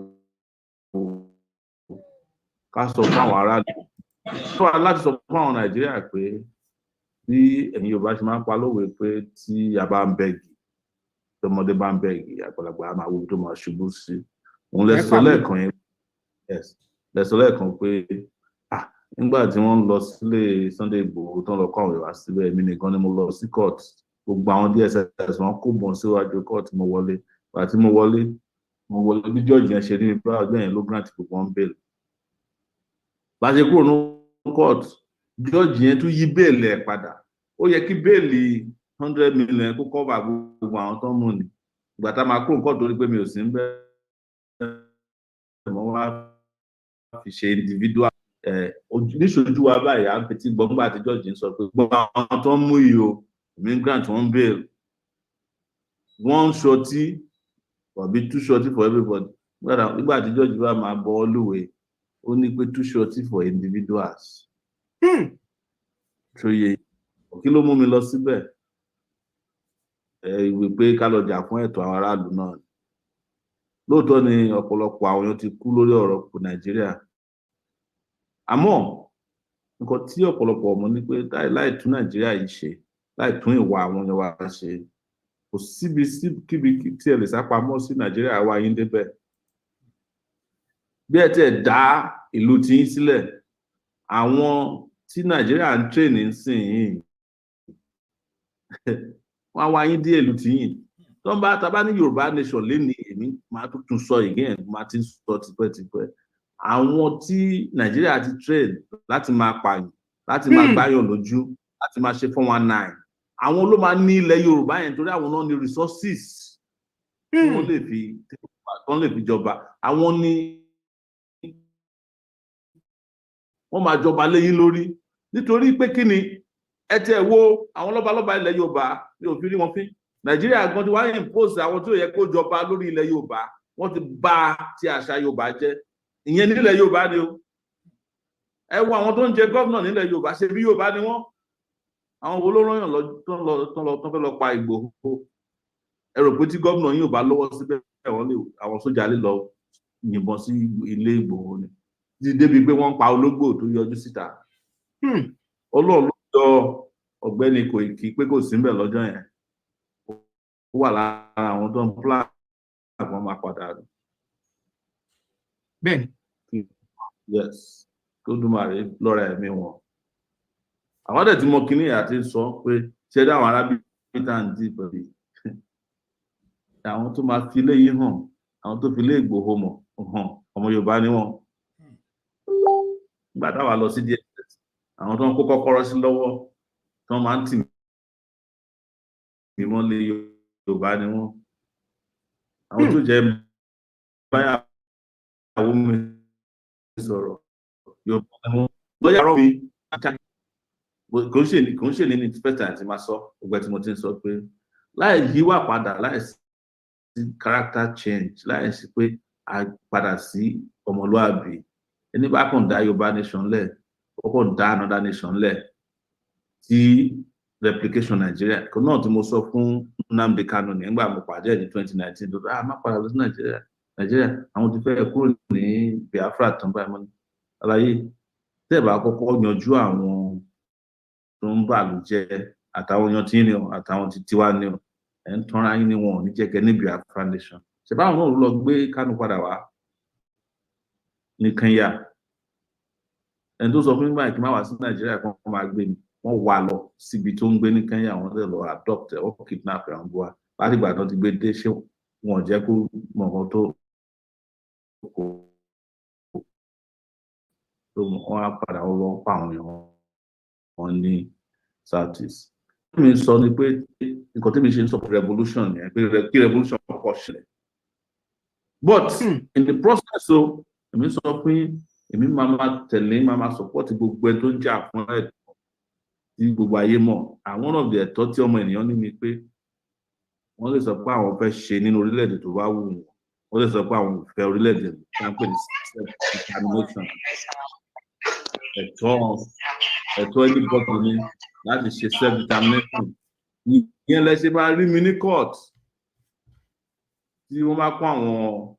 ká sọ fún àwọn aráàlú láti sọ fún àwọn Nàìjíríà pé bí ẹ̀yin Yorùbá ṣe máa ń pa lówe pé tí a bá ń bẹ́gi, tọmọdé bá ń bẹ́gi, àgbàlagbà á máa wo ibi tó máa ṣubú sí. Òun lẹ sọ lẹ́ẹ̀kan yẹn, yes, lẹ sọ lẹ́ẹ̀kan pé, ah, nígbà tí wọ́n ń lọ sílé Sunday Igboho tó ń lọ kó àwọn ìwà síbẹ̀, èmi nìkan ni mo lọ sí court. Gbogbo àwọn DSS, wọn kó bọ̀n síwájú court, mo wọlé. Ìgbà tí mo wọlé, mo wọlé, bí judge yẹn ṣe rí mi bá ọjọ́ yẹn ló grant gbogbo wọn bail. Bá a ṣe kúrò ní court, judge yẹn tún yí bail ẹ̀ padà. Ó yẹ kí bail 100 million kó cover gbogbo àwọn tó ń mú ni. Ìgbà tá a máa kúrò ní court, torí pé mi ò sí ń bẹ́ẹ̀ mọ́, wá fi ṣe individual ẹ níṣojú wa báyìí. À ń fetí gbọ́ nígbà tí judge ń sọ pé gbogbo àwọn tó ń mú yìí o, èmi grant wọn bail, one surety tàbí two surety for everybody. Nígbà tí judge bá máa bọ́ lúwèé, ó ní pé two surety for individuals. Ṣòye kí ló mú mi lọ síbẹ̀? Ẹ ìwé pé ká lọ jà fún ẹ̀tọ́ àwọn aráàlú náà. Lóòótọ́ ni ọ̀pọ̀lọpọ̀ àwọn èèyàn ti kú lórí ọ̀rọ̀ kò Nàìjíríà, àmọ́ nǹkan tí ọ̀pọ̀lọpọ̀ ọmọ ní pé láì tún Nàìjíríà yìí ṣe, láì tún ìwà àwọn èèyàn wa ṣe, kò síbi kíbi tí ẹ lè sá pamọ́ sí, Nàìjíríà wá yín débẹ̀. Bí ẹ tiẹ̀ dá ìlú tiyín sílẹ̀, àwọn tí Nàìjíríà ń train sìn yìí, wọ́n á wá yín dé ìlú tiyín. Tó ń bá tá bá ní Yorùbá nation léni, èmi máa tún tún sọ again, máa ti ń sọ tipẹ́tipẹ́, àwọn tí Nàìjíríà ti train láti máa pààyàn, láti máa gbáyàn lójú, láti máa ṣe 419, àwọn ló máa ní ilẹ̀ Yorùbá yẹn, torí àwọn náà ní resources tí wọ́n lè fi, tí wọ́n lè fi jọba. Àwọn ní wọ́n máa jọba léyìn lórí. Nítorí pé kí ni? Ẹ tiẹ̀ wo àwọn lọ́balọ́ba ilẹ̀ Yorùbá ní òfin rí wọn fín. Nàìjíríà gan ti wá impose àwọn tí ò yẹ kó jọba lórí ilẹ̀ Yorùbá. Wọ́n ti bà ti àṣà Yorùbá jẹ́. Ìyẹn nílẹ̀ Yorùbá ni o. Ẹ wo àwọn tó ń jẹ gómìnà nílẹ̀ Yorùbá, ṣe bí Yorùbá ni wọ́n. Àwọn wo ló rán lọ tó ń lọ tó ń lọ tó ń fẹ́ lọ pa Ìgbòho? Ẹ rò pé tí gómìnà yìí ò bá lọ́wọ́ síbẹ̀, wọ́n lè, àwọn sójà lè lọ yìnbọn sí ilé Ìgbòho ni? Títí débi pé wọ́n pa ológbò tó yọjú síta. Ọlọ́run ló yọ ọ̀gbẹ́ni Kòìkì pé kò sí níbẹ̀ lọ́jọ́ yẹn. Ó wà lára àwọn tó ń plan, wọ́n máa padà nù. Bẹ́ẹ̀ni. Yes, tó dùnmọ̀rẹ́ lọ́ra ẹ̀mí wọn. Àwọn dẹ̀ tí mo kíní àti sọ pé ṣé dáwọn arábìnrin tá à ń dì pẹ̀lú àwọn tó máa fi léyìí hàn, àwọn tó fi lé Ìgbòho mọ̀ hàn, ọmọ Yorùbá ni wọ́n. Nígbà táwa lọ sí DSS, àwọn tó ń kó kọ́kọ́rọ́ sí lọ́wọ́, tó máa ń tì mí mọ́lé, Yorùbá ni wọ́n. Àwọn tó jẹ́ báyàwó mi sọ̀rọ̀, Yorùbá ni wọ́n. Lọ́yà rọ́ mi kò ń ṣe ní first time tí máa sọ. Ọgbẹ́ tí mo ti ń sọ pé láì yíwà padà, láì sí character change, láì sí pé a padà sí ọmọlúàbí, ẹni bá kàn dá Yorùbá nation lẹ̀, ó kàn dá another nation lẹ̀ tí replication Nàìjíríà kan náà. Tí mo sọ fún Nnamdi Kanu nígbà mo pàdé ẹ̀ ní 2019 tó ah má padà lọ sí Nàìjíríà, Nàìjíríà àwọn ti fẹ́ kúrò ní Biafra tán báyìí. Mọ́ ní àlàyé, tẹ́ ẹ̀ bá kọ́kọ́ yanjú àwọn tó ń bàlú jẹ́, àtàwọn yan tí ní o, àtàwọn tí tiwa ní o, ẹ̀ ń tanra yín ní wọn ò ní jẹ́ kẹ́ ní Biafra nation. Ṣe báwọn náà ló lọ gbé Kanu padà wá ní Kenya? Ẹni tó sọ fún mi báyìí kí n má wá sí Nàìjíríà kan, máa gbé mi, wọ́n wà lọ síbi tó ń gbé ní Kenya, wọ́n lè lọ adopt ẹ̀, wọ́n kidnap ẹ̀, wọ́n bọ́ wa. Láti ìgbà tó ti gbé dé, ṣé wọn ò jẹ́ kó mọ̀ nǹkan tó kó tó mọ̀? Wọ́n á padà, wọ́n lọ pa àwọn èèyàn wọn ní South East. Mi sọ ni pé nǹkan tí mi ṣe ń sọ revolution yẹn, pé kí revolution kọ́kọ́ ṣẹlẹ̀, but in the process o, èmi sọ pé èmi máa ma tẹ̀lé, máa ma support gbogbo ẹni tó ń jà fún ẹ̀tọ́ tí gbogbo ayé mọ̀. Àwọn one of the ẹ̀tọ́ tí ọmọ ènìyàn ní ni pé wọ́n lè sọ pé àwọn fẹ́ ṣe nínú orílẹ̀-èdè tó bá wù wọ́n. Wọ́n lè sọ pé àwọn ò fẹ́ orílẹ̀-èdè tí wọ́n ń pè ní self-determination. Ẹ̀tọ́ anybody ni láti ṣe self-determination. Ìyẹn lẹ ṣe máa rí mi ní court tí wọ́n bá kó àwọn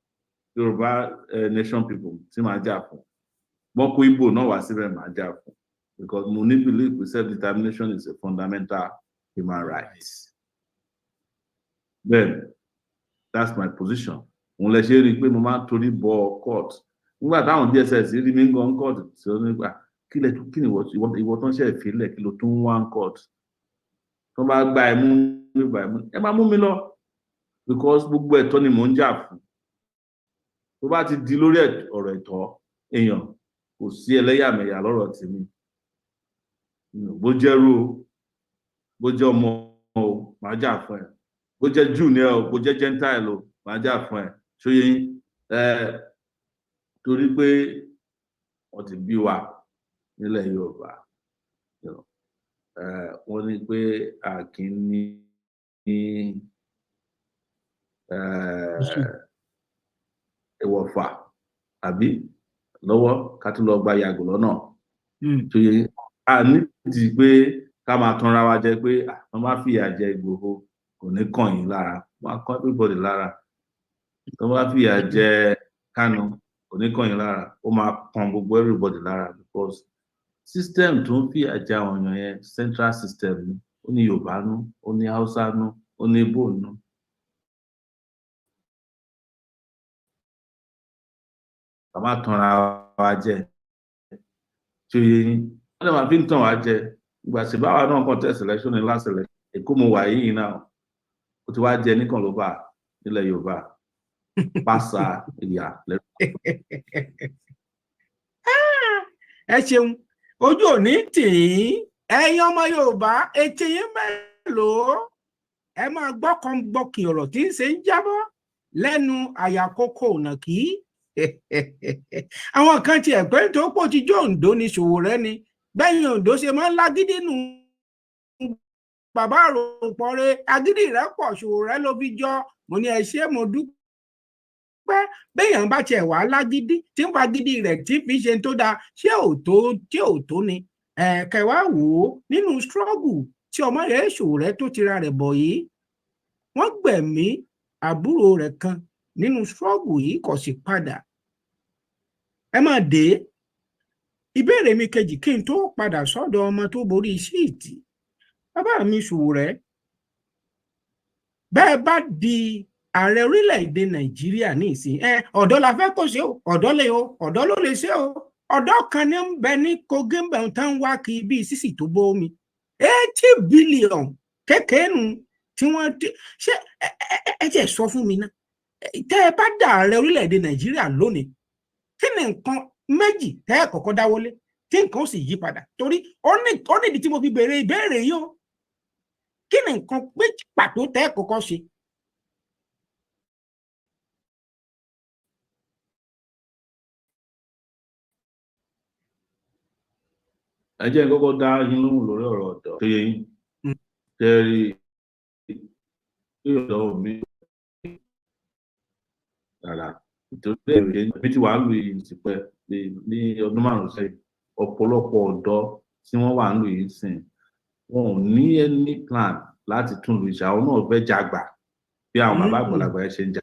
Yorùbá nation people tí màá jà fún. Wọ́n kó Igbo náà wá síbẹ̀, màá jà fún, because mo ní belief pé self-determination is a fundamental human right. Then that's my position. Òun lẹ ṣe rí i pé mo máa ń torí bọ court. Nígbà táwọn DSS rí mi ń gan court, tí ó nígbà kí lẹ tún, kí ni ìwọ tó ń ṣe ìfilẹ̀, kí ló tún wá ń court? Tó bá gba ẹ mú nígbà ẹ mú, ẹ máa mú mi lọ. Because gbogbo ẹ̀tọ́ ni mò ń jà fún. Tó bá ti di lórí ọ̀rọ̀ ẹ̀tọ́ èèyàn, kò sí ẹlẹ́yàmẹ̀yà lọ́rọ̀ tèmi. Bó jẹ́ rú o, bó jẹ́ ọmọ o, màá jà fún ẹ. Bó jẹ́ Jew ni ẹ o, bó jẹ́ Gentile o, màá jà fún ẹ. Ṣó yé yín? Ẹ torí pé wọ́n ti bí wa nílẹ̀ Yorùbá, wọ́n ní pé a kì í ní ìwọ̀fà àbí lọ́wọ́ ká tún lọ gba yàgò lọ́nà. Tó yẹ a nídìí pé ká máa tanra wa jẹ pé wọ́n bá fìyà jẹ Ìgbòho, kò ní kàn yín lára. Wọ́n á kàn everybody lára. Tó bá fìyà jẹ Kánú, kò ní kàn yín lára. Ó máa kan gbogbo everybody lára, because system tó ń fìyà jẹ àwọn èèyàn yẹn, central system ni. Ó ní Yorùbá nú, ó ní Haúsá nú, ó ní Ìgbò nú. Ká má tanra wa jẹ. Tí ó yé yín, wọ́n lè máa fi ń tàn wá jẹ. Ìgbà tí báwa náà contest election ní last election, Èkó mo wà yìí náà, ó ti wá jẹ nìkan ló bá nílẹ̀ Yorùbá pàṣà ìyà lẹ́nu. Ẹ ṣeun, ojú òní tì í. Ẹ̀yin ọmọ Yorùbá, etí yín mélòó? Ẹ máa gbọ́ kan gbọ́kì ọ̀rọ̀ tí ń ṣe ń jábọ́ lẹ́nu àyàkókò nàkí. Àwọn kan tiẹ̀ pé tó pọ̀ tí jó Oǹdó ni Sowore ni bẹ́yìn Oǹdó ṣe máa ń lágídí nù. Bàbá àròpọ̀ rẹ, agídí rẹ pọ̀, Sowore ló fi jọ. Mo ní ẹ ṣé, mo dúpẹ́. Béèyàn bá tiẹ̀ wá lágídí tí ń fagídí rẹ̀ tí fi ṣe tó dáa, ṣé ò tó tí ò tó ni? Kẹwàá wò ó nínú struggle tí ọmọ rẹ̀ Sowore tó tira rẹ̀ bọ̀ yìí, wọ́n gbẹ̀mí àbúrò rẹ̀ kan nínú struggle yìí, kò sì padà. Ẹ máa dé ìbéèrè mi kejì kí n tó padà sọ́dọ̀ ọmọ tó borí síìtì. Bàbá mi Sowore, bẹ́ẹ̀ bá di ààrẹ orílẹ̀-èdè Nàìjíríà ní ìsìn, ẹ ọ̀dọ́ la fẹ́ kó ṣe o, ọ̀dọ́ lè o, ọ̀dọ́ ló lè ṣe o. Ọ̀dọ́ kan ní ń bẹ ní Kogi ń bẹ̀ ń tán wá kí bíi sísì tó bómi 80 billion kékeré nu tí wọ́n ṣe. Ẹ jẹ́ sọ fún mi náà, tẹ́ ẹ bá dà ààrẹ orílẹ̀-èdè Nàìjíríà lónìí, kí ni nǹkan méjì tẹ́ ẹ kọ́kọ́ dáwọ́lé tí nǹkan ó sì yí padà? Torí ó nídìí tí mo fi béèrè ìbéèrè yìí o. Kí ni nǹkan méjì pàtó tẹ́ ẹ kọ́kọ́ ṣe? Ẹ jẹ́ n kọ́kọ́ dá yín lóhùn lórí ọ̀rọ̀ ọ̀dọ́ tó yẹ yín. Tẹ́rí ọ̀dọ́ mi rárá, nítorí èrè mi ti wà ń lu yìí tipẹ́. Ní ọdún 5 sẹ́yìn, ọ̀pọ̀lọpọ̀ ọ̀dọ́ tí wọ́n wà ń lu yìí sìn, wọn ò ní any plan láti tún lu ìṣe. Àwọn náà fẹ́ jagbà bí àwọn bàbá àgbàlagbà yẹn ṣe ń jà.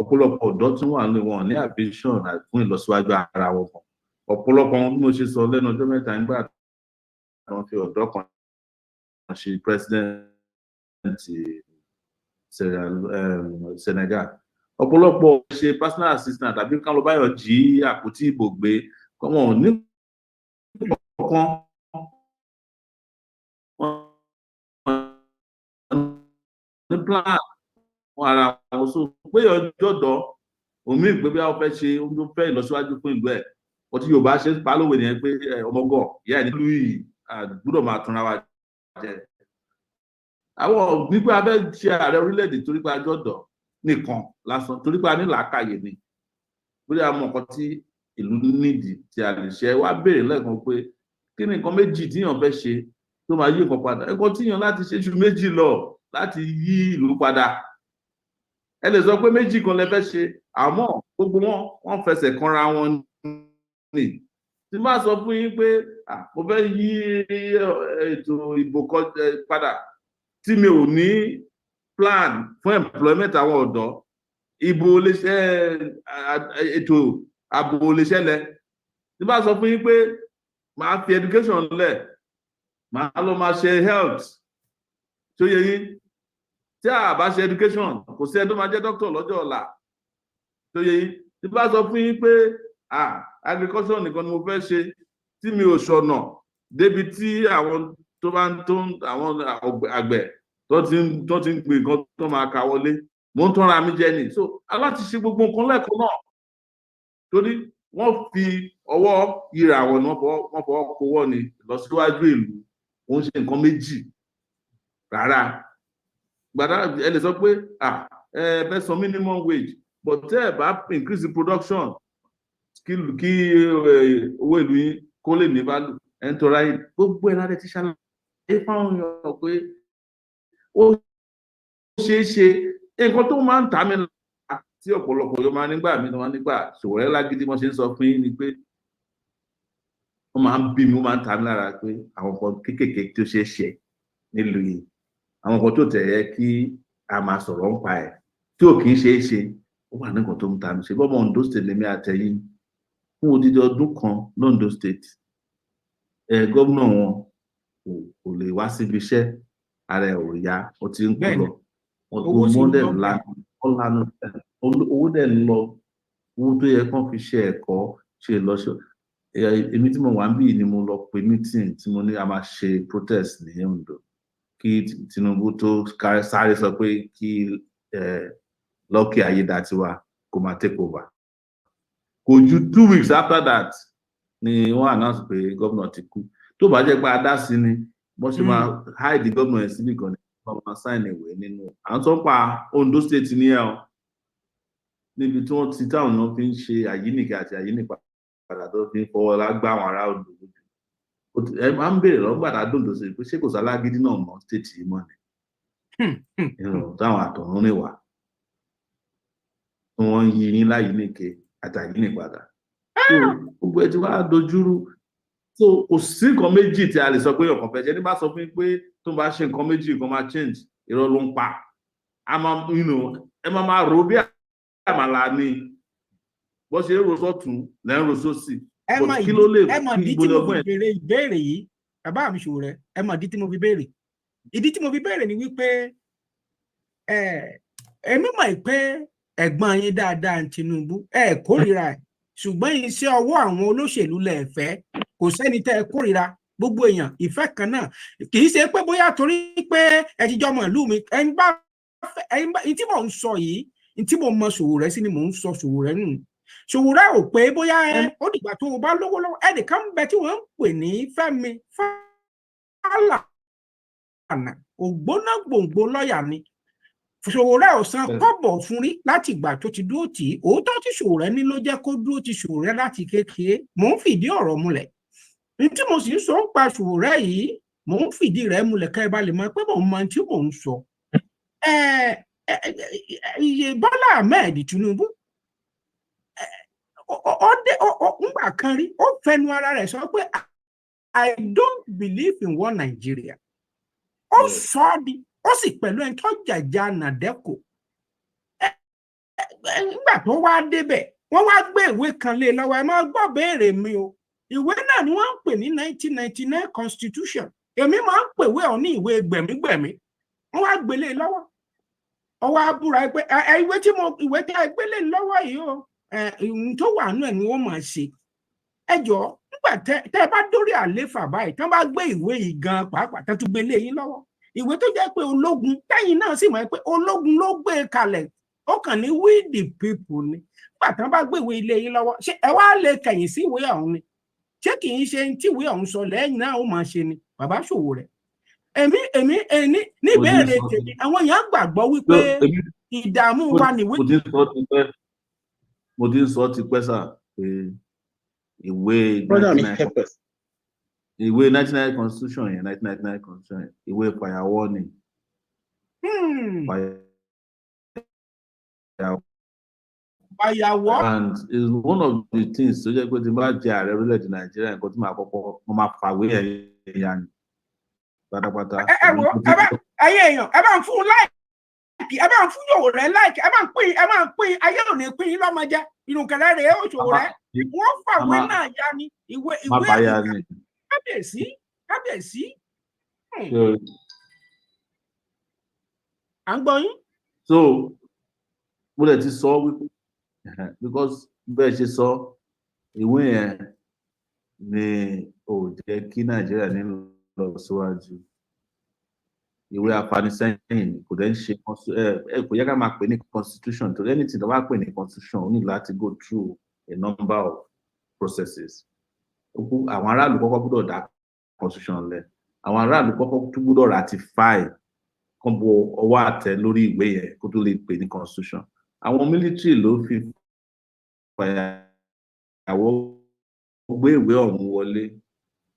Ọ̀pọ̀lọpọ̀ ọ̀dọ́ tí wọ́n wà ń lu, wọn ò ní ambition fún ìlọsíwájú ara wọn kan. Ọ̀pọ̀lọpọ̀ wọn, bí mo ṣe sọ lẹ́nu ọjọ́ mẹ́ta, nígbà tí wọ́n fi ọ̀dọ́ kan ṣe president Senegal, ọ̀pọ̀lọpọ̀ ṣe personal assistant tàbí kán lọ báyọ̀ jí àpótí ìbò gbé. Wọn ò ní kankan ní plan fún ara wọn. So pé ọjọ́dọ̀ omi ìpè bí wọ́n fẹ́ ṣe ohun tó fẹ́ ìlọsíwájú fún ìlú ẹ̀, wọ́n tí Yorùbá ṣe pa lówe nìyẹn pé ọmọgọ̀ ìyá ẹ̀ nílùú yìí gbọ́dọ̀ máa túnra wa jẹ. Àwọn nígbà abẹ́ ṣe ààrẹ orílẹ̀-èdè torí pé ajọ́dọ̀ nìkan lásán, torí pé a ní làákàyè ni, bóyá a mọ nǹkan tí ìlú nídìí tí a lè ṣe. Wá béèrè lẹ́ẹ̀kan pé kí ni nǹkan méjì tíyàn fẹ́ ṣe tó máa yí nǹkan padà. Nǹkan tíyàn láti ṣe ju méjì lọ láti yí ìlú padà. Ẹ lè sọ pé méjì kan lẹ fẹ́ ṣe, àmọ́ gbogbo wọn wọ́n fẹsẹ̀ kanra wọn ni. Tí máa sọ fún yín pé mo fẹ́ yí ètò ìbò padà, tí mi ò ní plan fún employment àwọn ọ̀dọ́, ìbò lè ṣe, ètò ààbò lè ṣẹlẹ̀. Tí bá sọ fún yín pé màá fi education lẹ̀, màá lọ máa ṣe health, tó yẹ yín, tí a bá ṣe education, kò sí ẹni tó máa jẹ́ doctor lọ́jọ́ ọ̀la, tó yẹ yín. Tí bá sọ fún yín pé agriculture nìkan ni mo fẹ́ ṣe, tí mi ò ṣọ̀nà débi tí àwọn tó bá ń tó àwọn àgbẹ̀ tó ti ń gbin nǹkan tó máa ka wọlé. Mo ń tọ́ra mi jẹ ni. So aláti ṣe gbogbo nǹkan lẹ́ẹ̀kan náà, torí wọ́n fi ọwọ́ yíra wọn ni, wọ́n fọwọ́ kówọ́ ni. Ìlọsíwájú ìlú kò ń ṣe nǹkan méjì rárá. Gbàdá ẹ lè sọ pé, ah, ẹ fẹ́ san minimum wage, but tẹ́ ẹ bá increase the production kí owó ìlú yín kó lè ní value, ẹ̀ ń tọ́ra yín. Gbogbo ẹ̀ láti ti ṣàlàyé fáwọn èèyàn pé ó ṣeé ṣe. Nǹkan tó máa ń tà mí lára tí ọ̀pọ̀lọpọ̀ yóò máa nígbà mí tó máa nígbà Sowore lágídí, wọ́n ṣe ń sọ fún yín ni pé wọ́n máa ń bí mi, wọ́n máa ń ta mí lára pé àwọn nǹkan kéékèèké tó ṣeé ṣe nílùú yìí, àwọn nǹkan tó tẹ̀ yẹ kí a máa sọ̀rọ̀ ń pa ẹ̀ tí ò kì í ṣeé ṣe, ó wà ní nǹkan tó ń ta mi. Ṣe bọ́mọ Ondo State lèmi àtẹ̀yìn fún odidi ọdún kan l'Ondo State, ẹ gómìnà wọn kò lè wá síbi iṣẹ́, ara ẹ̀ ò yá, ó ti ń kú lọ. Owó sì ń dẹ̀ lọ. Lanu owó dẹ̀ ń lọ, owó tó yẹ kán fi ṣe ẹ̀kọ́ ṣe lọ ṣe. Èmi tí mo wà ń bí ni mo lọ pe meeting tí mo ní a máa ṣe protest ní Ondo kí Tinubu tó sáré sọ pé kí Lucky Ayédatiwa kó máa take over. Kò ju 2 weeks after that ni wọ́n announce pé gómìnà ti kú. Tó bá jẹ́ pé a dá sí ni, wọ́n ṣe máa hide gómìnà yẹn síbì kan ni wọ́n máa sign ìwé nínú. À ń sọ pa Ondo State ní ẹ o, níbi tí wọ́n ti táwọn èèyàn fi ń ṣe àyínìkà àti àyínìpadà, tó fi ń fọwọ́ lágbá àwọn ará Ondo lójú. Ẹ máa ń béèrè lọ́gbà tá a dòǹdó sí pé ṣé kò sálágídí náà mọ́ state yìí mọ́ ni, táwọn àtọ̀run rìn wá tí wọ́n ń yí yín láyìíníke àti àyínìpadà. Gbogbo ẹ ti wá dojúrú. So kò sí nǹkan méjì tí a lè sọ pé ọkàn fẹ́ ṣe. Ní bá sọ fún yín pé tó bá ṣe nǹkan méjì, nǹkan máa change, irọ́ ló ń pa. A máa ẹ máa rò bí àmàlà ni, bó ṣe ń ro sọ́tún lẹ́ ń ro sósì. Ẹ mọ kí ló lè ẹ mọ ìdí tí mo fi béèrè ìbéèrè yìí, bàbá mi Sowore. Ẹ mọ ìdí tí mo fi béèrè. Ìdí tí mo fi béèrè ni wípé ẹ èmi mọ̀ pé ẹ̀gbọ́n yín dáadáa Tinubu, ẹ kórìíra ẹ̀, ṣùgbọ́n iṣẹ́ ọwọ́ àwọn olóṣèlú lẹ̀ fẹ́. Kò sẹ́ni tẹ́ ẹ kórìíra, gbogbo èèyàn ìfẹ́ kan náà. Kì í ṣe pé bóyá torí pé ẹ ti jọmọ ìlú mi. Ẹ ń bá ẹ ń bá tí mò ń sọ yìí, tí mo mọ Sowore sí ni mò ń sọ. Sowore nù, Sowore ò pé bóyá ẹ ó dìgbà tó o bá lówó lọ́wọ́. Ẹnìkan ń bẹ tí wọ́n ń pè ní Fẹ́mi Fálànà, ògbóná gbòǹgbò lọ́ọ̀yà ni. Sowore ò san kọ́bọ̀ fún rí láti ìgbà tó ti dúró tì í. Òótọ́ tí Sowore ní ló jẹ́ kó dúró ti Sowore láti kékeré. Mò ń fìdí ọ̀rọ̀ múlẹ̀ ní tí mo sì ń sọ ń pa Sowore yìí, mò ń fìdí rẹ̀ múlẹ̀ ká ẹ bá lè mọ̀ pé mò ń mọ tí mò ń sọ. Iye Bọ́lá Ahmed Tinubu, ó dé ńgbà kan rí, ó fẹnu ara rẹ̀ sọ pé, "I don't believe in one Nigeria." Ó sọ ọ́ di, ó sì pẹ̀lú ẹni tó jàjà NADECO. Nígbà tó wá débẹ̀, wọ́n wá gbé ìwé kan lé lọ́wọ́. Ẹ máa gbọ́ béèrè mi o. Ìwé náà ni wọ́n ń pè ní 1999 constitution. Èmi máa ń pèwé ọ̀ ní ìwé gbẹ̀mígbẹ̀mí. Wọ́n wá gbélé lọ́wọ́, ọwọ́ abúra pé ìwé tí mo ìwé tí a gbélé lọ́wọ́ yìí o, ìhun tó wà nù ẹ̀ ni wọ́n máa ṣe. Ẹ jọ̀ọ́, nígbà tẹ ẹ bá dórí àléfà báyìí, tán bá gbé ìwé yìí gan pàápàá, tán tún gbélé yín lọ́wọ́, ìwé tó jẹ́ pé ológun tẹ́yìn náà sì mọ̀ pé ológun ló gbé e kalẹ̀, ó kàn ní "we the people" ni. Nígbà tán bá gbé ìwé ilé yín lọ́wọ́, ṣé ẹ wá lè kẹ̀yìn sí ìwé ọ̀hún ni? Ṣé kì í ṣe tí ìwé ọ̀hún sọ lẹ́yìn náà ó máa ṣe ni, bàbá Sowore? Èmi ní ìbéèrè tèmi, àwọn èèyàn gbàgbọ́ wípé ìdààmú wa nìwé. Mo ti ń sọ tipẹ́ sà pé ìwé ìwé 99 constitution yẹn, 1999 constitution yẹn, ìwé fàyàwọ́ ni. Fàyàwọ́. Fàyàwọ́. And it's one of the things tó jẹ́ pé tí n bá jẹ ààrẹ orílẹ̀-èdè Nàìjíríà, nǹkan tí màá kọ́kọ́ mo máa fàwé ẹ̀ ya ni pátápátá. Ẹ wo, ẹ bá ẹyẹ èèyàn, ẹ bá ń fún like, ẹ bá ń fún Sowore like, ẹ bá ń pín, ẹ bá ń pín. Ayé ò ní pín yín lọ́mọ jẹ. Ìrùkẹ̀rẹ̀ rèé ó, Sowore, wọ́n fàwé náà ya ni ìwé ìwé. Kábíyèsí, kábíyèsí, à ń gbọ́ yín. So mo lè ti sọ wípé, because bẹ́ẹ̀ ṣe sọ, ìwé yẹn ni ò jẹ́ kí Nàìjíríà ní lọ síwájú. Ìwé afanisẹ́yìn ni, kò dẹ̀ ń ṣe ẹ kò yẹ ká máa pè ní constitution, torí anything tó bá pè ní constitution, ó ní láti go through a number of processes. Àwọn aráàlú kọ́kọ́ gbọ́dọ̀ dá constitution lẹ̀, àwọn aráàlú kọ́kọ́ tún gbọ́dọ̀ ratify, kán bo ọwọ́ àtẹ lórí ìwé yẹn kó tó lè pè ní constitution. Àwọn military ló fi fàyàwọ́ gbé ìwé ọ̀hún wọlé.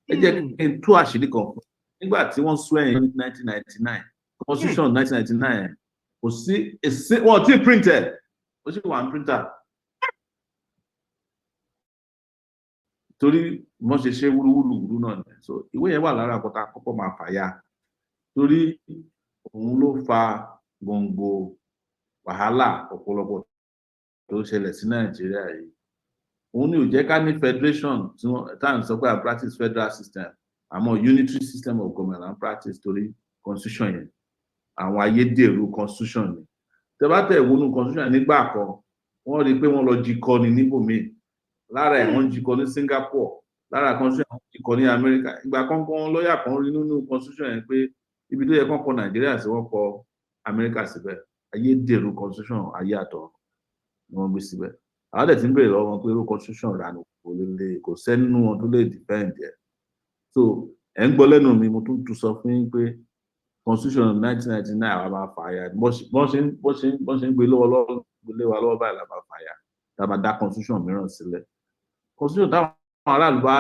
Ẹ jẹ́ kí n tú àṣírí kan fún nígbà tí wọ́n sún ẹ̀yìn ní 1999, constitution 1999, kò sí èsì wọn ò tí ì print ẹ̀, ó sì wà ní printer, torí wọ́n ṣe ṣe wúrúwúrú náà ni. So ìwé yẹn wà lára àkọ́tà àkọ́kọ́ máa fàya, torí òun ló fa gbòǹgbò wàhálà ọ̀pọ̀lọpọ̀ tó ń ṣẹlẹ̀ sí Nàìjíríà yìí. Òun ni ò jẹ́ ká ní federation tí wọ́n tá à ń sọ pé à practice federal system, àmọ́ unitary system of government à ń practice, torí constitution yẹn, àwọn ayédèrú constitution ni. Tẹ́ bá tẹ̀ wọnú constitution nígbà kan, wọ́n rí i pé wọ́n lọ jí kọ́ ni níbòmíì. Lára ẹ̀, wọ́n jí kọ́ ní Singapore, lára constitution, wọ́n jí kọ́ ní America. Ìgbà kankan, lọ́ọ̀yà kan rí nínú constitution yẹn pé ibi tó yẹ kán kọ Nàìjíríà sí, wọ́n kọ Amẹ́ríkà síbẹ̀. Ayédèrú constitution ayé àtọ̀ ni wọ́n gbé síbẹ̀. Àwọn dẹ̀ ti ń béèrè lọ́wọ́ wọn pé irú constitution rà ní kò lè lè kò sẹ́ni nínú wọn tó lè defend ẹ̀. So ẹ̀ ń gbọ́ lẹ́nu mi, mo tún tún sọ fún yín pé constitution 1999, àwa máa fà ya. Bọ́n ṣe ń gbé lọ́wọ́ lọ́wọ́, gbé lé wa lọ́wọ́ báyìí la máa fà ya, tá a máa dá constitution mìíràn sílẹ̀, constitution táwọn aráàlú bá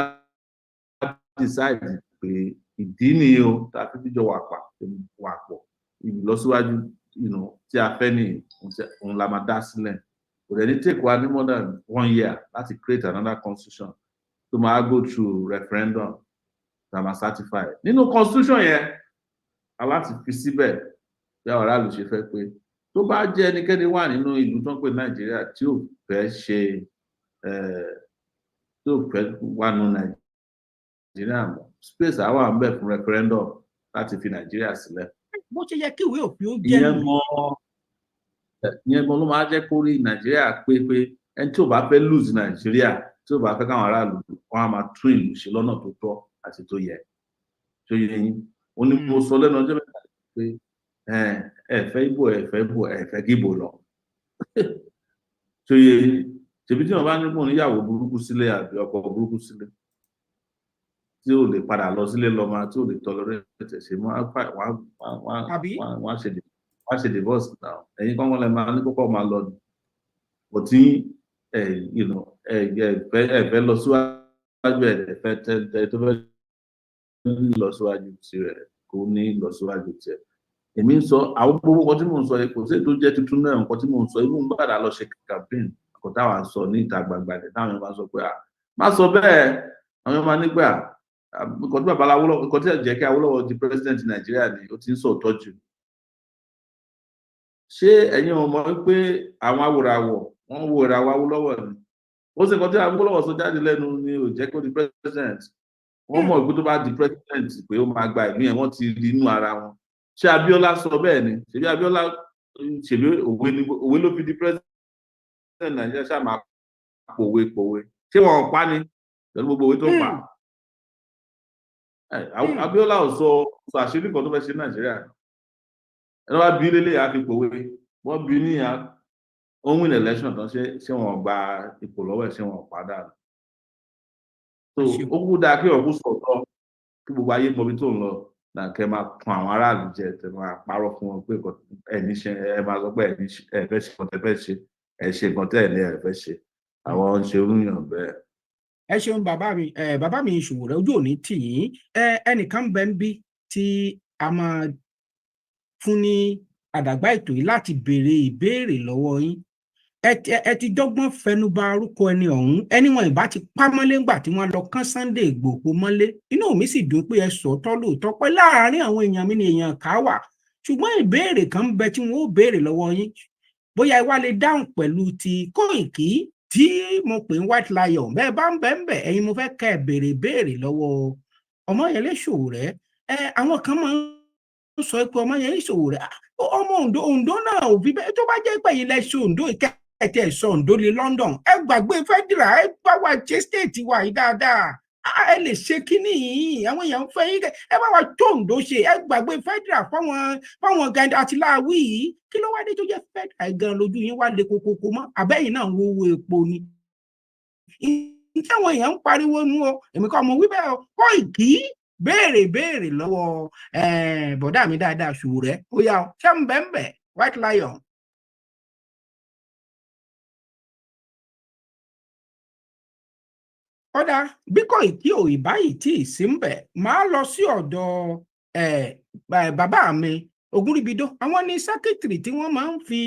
decide pé ìdí nìyí o tá a fi jíjọ wà pọ̀, ìlọsíwájú tí a fẹ́ ní òun la máa dá sílẹ̀. Kò dẹ̀ ní take wa ní more than one year láti create another constitution tó máa go through referendum tá a máa certify. Nínú constitution yẹn, a láti fi síbẹ̀ bí àwọn aráàlú ṣe fẹ́ pé tó bá jẹ́ ẹnikẹ́ni wà nínú ìlú tó ń pè Nàìjíríà tí ò fẹ́ ṣe, tí ò fẹ́ wà nínú Nàìjíríà mọ́, space á wà ńbẹ̀ fún referendum láti fi Nàìjíríà sílẹ̀. Bó ṣe yẹ kí ìwé òfin ó jẹ́ ìyẹn nù. Gan, ìyẹn gan ló máa jẹ́ kó rí Nàìjíríà pé ẹni tí ò bá fẹ́ lose Nàìjíríà, tí ò bá fẹ́ káwọn aráàlú wọn á máa tún ìlú ṣe lọ́nà tó tọ́ àti tó yẹ, tó yẹ yín. Ó ní mo sọ lẹ́nu ọjọ́ mẹ́ta pé ẹ fẹ́ Ìgbò, ẹ fẹ́ Ìgbò, ẹ fẹ́ kí Ìgbò lọ, tó yẹ yín. Ṣèbí tí wọn bá ní kó níyàwó burúkú sílé àbí ọkọ burúkú sílé tí ò lè padà lọ sílé lọ máa tí ò lè tolerate ṣe, wọn á Àbí? wọn á ṣe divorce now. Ẹ̀yin kọ́ wọn lè máa ní kókó máa lọ ni, kò tí ẹ you know ẹ ẹ fẹ́ lọ síwájú, ẹ fẹ́ tẹ tẹ tó fẹ́ lọ síwájú tirẹ̀, kò ní lọ síwájú tiẹ̀. Èmi ń sọ àwọn gbogbo nǹkan tí mò ń sọ yìí, kò sí èyí tó jẹ́ tuntun náà. Nǹkan tí mò ń sọ, ibùn gbàdá lọ ṣe campaign, kò táwa ń sọ ní ìta gbangba ní táwọn èèyàn máa sọ pé, "Ah, má sọ bẹ́ẹ̀." Àwọn èèyàn máa nígbà nǹkan tí bàbá Awólọ́wọ̀, nǹkan tí ẹ jẹ́ kí Awólọ́wọ̀ di president Nàìjíríà ni ó ti ń sọ tọ́jú. Ṣé ẹ̀yin ò mọ̀ pé àwọn awòràwọ̀ wọ́n wo ìràwọ̀ Awólọ́wọ̀ ni? Ó sì nǹkan tí Awólọ́wọ̀ sọ jáde lẹ́nu ni ò jẹ́ kó di president. Wọ́n mọ̀ pé tó bá di president pé ó máa gba ìlú yẹn, wọ́n ti rí inú ara wọn. Ṣé Abíọ́lá sọ bẹ́ẹ̀ ni? Ṣèbí Abíọ́lá, ṣèbí òwe ni, òwe ló fi di president Nàìjíríà. Ṣáà máa pòwe pòwe, ṣé wọn ò pa ni pẹ̀lú gbogbo òwe tó pa? Abíọ́lá ò sọ àṣírí kan tó fẹ́ ṣe ní Nàìjíríà. Ẹni wá bí lélẹ̀ á fi pòwe, wọ́n bí níyà, ó ń win election tán, ṣé wọn gba ipò lọ́wọ́ ẹ̀? Ṣé wọn padà? So ó kúkú dáa kí ọ̀kú sọ̀tọ̀, kí gbogbo ayé mọ ibi tó ń lọ náà, kẹ́ máa tan àwọn aráàlú jẹ, tẹ máa parọ́ fún wọn pé ẹ ní ṣe, ẹ máa sọ pé ẹ ní ẹ fẹ́ ṣe nǹkan tẹ fẹ́ ṣe, ẹ ṣe nǹkan tẹ́ ẹ ní ẹ fẹ́ ṣe. Àwọn ń ṣe orúyàn bẹ́ẹ̀. Ẹ ṣeun, bàbá mi. Ẹ bàbá mi Sowore, ojú òní tì yín. Ẹ ẹnìkan bẹ ń bí tí a máa fún ní àdàgbà ètò yìí láti béèrè ìbéèrè lọ́wọ́ yín. Ẹ ti dọ́gbọ́n fẹnuba orúkọ ẹni ọ̀hún, ẹni wọn ìbá ti pa mọ́lé ńgbà tí wọ́n lọ kán Sunday Ìgbòho mọ́lé. Inú mi sì dùn pé ẹ sọ̀tọ̀ lóòótọ́ pé láàárín àwọn èèyàn mi ni èèyàn ká wà, ṣùgbọ́n ìbéèrè kan ń bẹ tí wọ́n ó béèrè lọ́wọ́ yín, bóyá ẹ wá lè dáhùn pẹ̀lú ti Kóìkí tí mo pè ní White Lion. Bẹ́ẹ̀ bá ń bẹ ń bẹ, ẹ̀yin mo fẹ́ kẹ́ ẹ béèrè ìbéèrè lọ́wọ́ Ọmọyẹlé Sowore. Ẹ àwọn kan máa ń sọ pé Ọmọyẹlé Sowore, ọmọ Oǹdó, Oǹdó náà ò fi bẹ́ẹ̀. Tó bá jẹ́ pé ilẹ̀ ṣe Oǹdó ìkẹ́kẹ́ sọ Oǹdó ní London, ẹ gbàgbé federal, ẹ bá wa ṣe state wa yìí dáadáa. Ẹ lè ṣe kínní yìí, àwọn èèyàn ń fẹ́ yín. Ẹ bá wa tó Oǹdó ṣe, ẹ gbàgbé federal fáwọn gandhi àti láàwí yìí. Kí ló wá dé tó jẹ́ federal gan lójú yín wá lè kokoko mọ́? Àbẹ́yìn náà ń wo owó epo ni tí àwọn èèyàn ń pariwo nu o. Èmi kọ́ mo wí bẹ́ẹ̀ o. Kóìkì, béèrè béèrè lọ́wọ́ bọ̀dá mi dáadáa, Ṣòwòrẹ́. Ó yá o, ṣé ń bẹ́ẹ̀ bẹ́ẹ̀, White Lion. Ọ̀dà bí Kóìkì ò ìbáyìí tí ì sí ń bẹ̀, máa lọ sí ọ̀dọ̀ bàbá mi Ògúnríbidó. Àwọn ní secretary tí wọ́n máa ń fi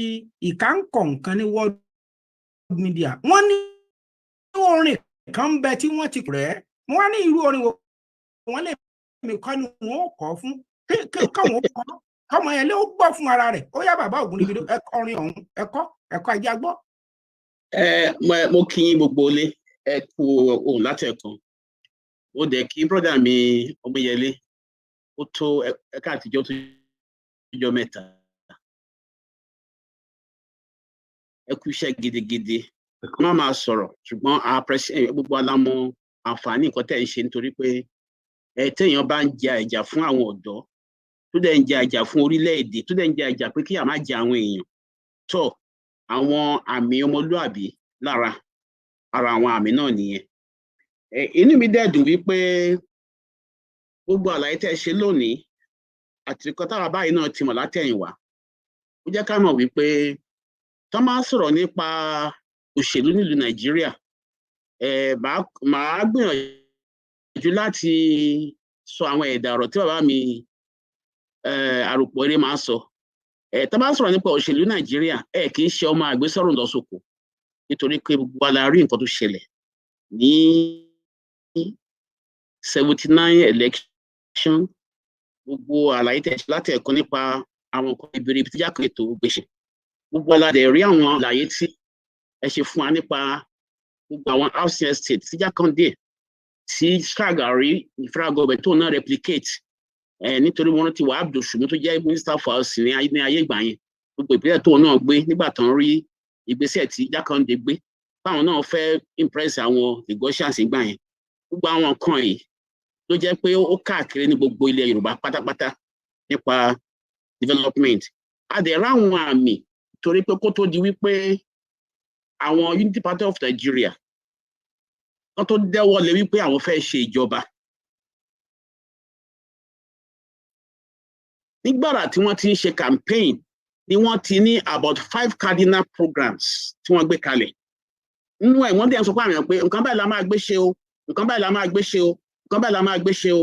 ìka ń kọ̀ nǹkan ní world media. Wọ́n ní orin kan ń bẹ tí wọ́n ti rẹ̀. Mo wá ní irú orin wo? Wọ́n lè mi kọ́ ni wọ́n ó kọ́ fún káwọn ó kọ́ kọ́mọ yẹn lé ó gbọ́ fún ara rẹ̀. Ó yá, bàbá Ògúnríbidó, ẹ kọrin ọ̀hún, ẹ kọ́, ẹ kọ́ ajá gbọ́. Ẹ mo kí yín gbogbo ilé, ẹ kú ohun látẹ̀kan. Ó dẹ̀ kí brọ́dà mi Ọmọyẹlé, ó tó ẹ̀ka àtijọ́ tó jọ mẹ́ta. Ẹ kú iṣẹ́ gidigidi. Má máa sọ̀rọ̀, ṣùgbọ́n gbogbo alámọ̀ àǹfààní nǹkan tẹ̀ ń ṣe, nítorí pé ẹ téèyàn bá ń ja ìjà fún àwọn ọ̀dọ́, tó dẹ̀ ń ja ìjà fún orílẹ̀-èdè, tó dẹ̀ ń ja ìjà pé kí à má jẹ àwọn èèyàn tó àwọn àmì ọmọlúàbí lára ara, àwọn àmì náà nìyẹn. Inú mi dẹ̀ dùn wípé gbogbo àlàyé tẹ́ ẹ ṣe lónìí àti nǹkan táwa báyìí náà ti mọ̀ látẹ̀yìnwá, ó jẹ́ ká mọ̀ wípé tó máa ń sọ̀rọ̀ nípa òṣèlú nílùú Nàìjíríà, màá gbìyànjú láti sọ àwọn ẹ̀dà ọ̀rọ̀ tí bàbá mi àròpọ̀ eré máa ń sọ. Tó bá ń sọ̀rọ̀ nípa òṣèlú Nàìjíríà, kì í ṣe ọmọ àgbésọ̀rọ̀ lọ sóko, nítorí pé gbogbo wa la rí nǹkan tó ṣẹlẹ̀ ní 79 election. Gbogbo àlàyé tẹ̀ ṣe láti ẹ̀kọ́ nípa àwọn nǹkan ìbéèrè tí jákè ètò gbèsè, gbogbo wa la dẹ̀ rí àwọn àlàyé tí ẹ ṣe fún wa nípa gbogbo àwọn housing estate tí Jákàndé, tí Ṣàgàrí, federal government tó náà replicate ẹ, nítorí wọn ti Wahab Dosunmu tó jẹ́ minister for housing ní ayé ìgbà yẹn, gbogbo ìpínlẹ̀ tó náà gbé nígbà tó ń rí ìgbésẹ̀ tí Jákàndé gbé, báwọn náà fẹ́ impress àwọn Lagosians ìgbà yẹn. Gbogbo àwọn nǹkan yìí ló jẹ́ pé ó káàkiri ní gbogbo ilẹ̀ Yorùbá pátápátá nípa development. A dẹ̀ ráwọn àmì, torí pé kó tó di wípé àwọn Unity Party of Nigeria wọ́n tó dẹ́wọ́ lé wípé àwọn fẹ́ ṣe ìjọba, nígbàrà tí wọ́n ti ń ṣe campaign ni wọ́n ti ní about five cardinal programs tí wọ́n gbé kalẹ̀. Nínú ẹ̀, wọ́n dẹ̀ ń sọ fún àwọn èèyàn pé nǹkan báyìí la máa gbé ṣe o, nǹkan báyìí la máa gbé ṣe o, nǹkan báyìí la máa gbé ṣe o: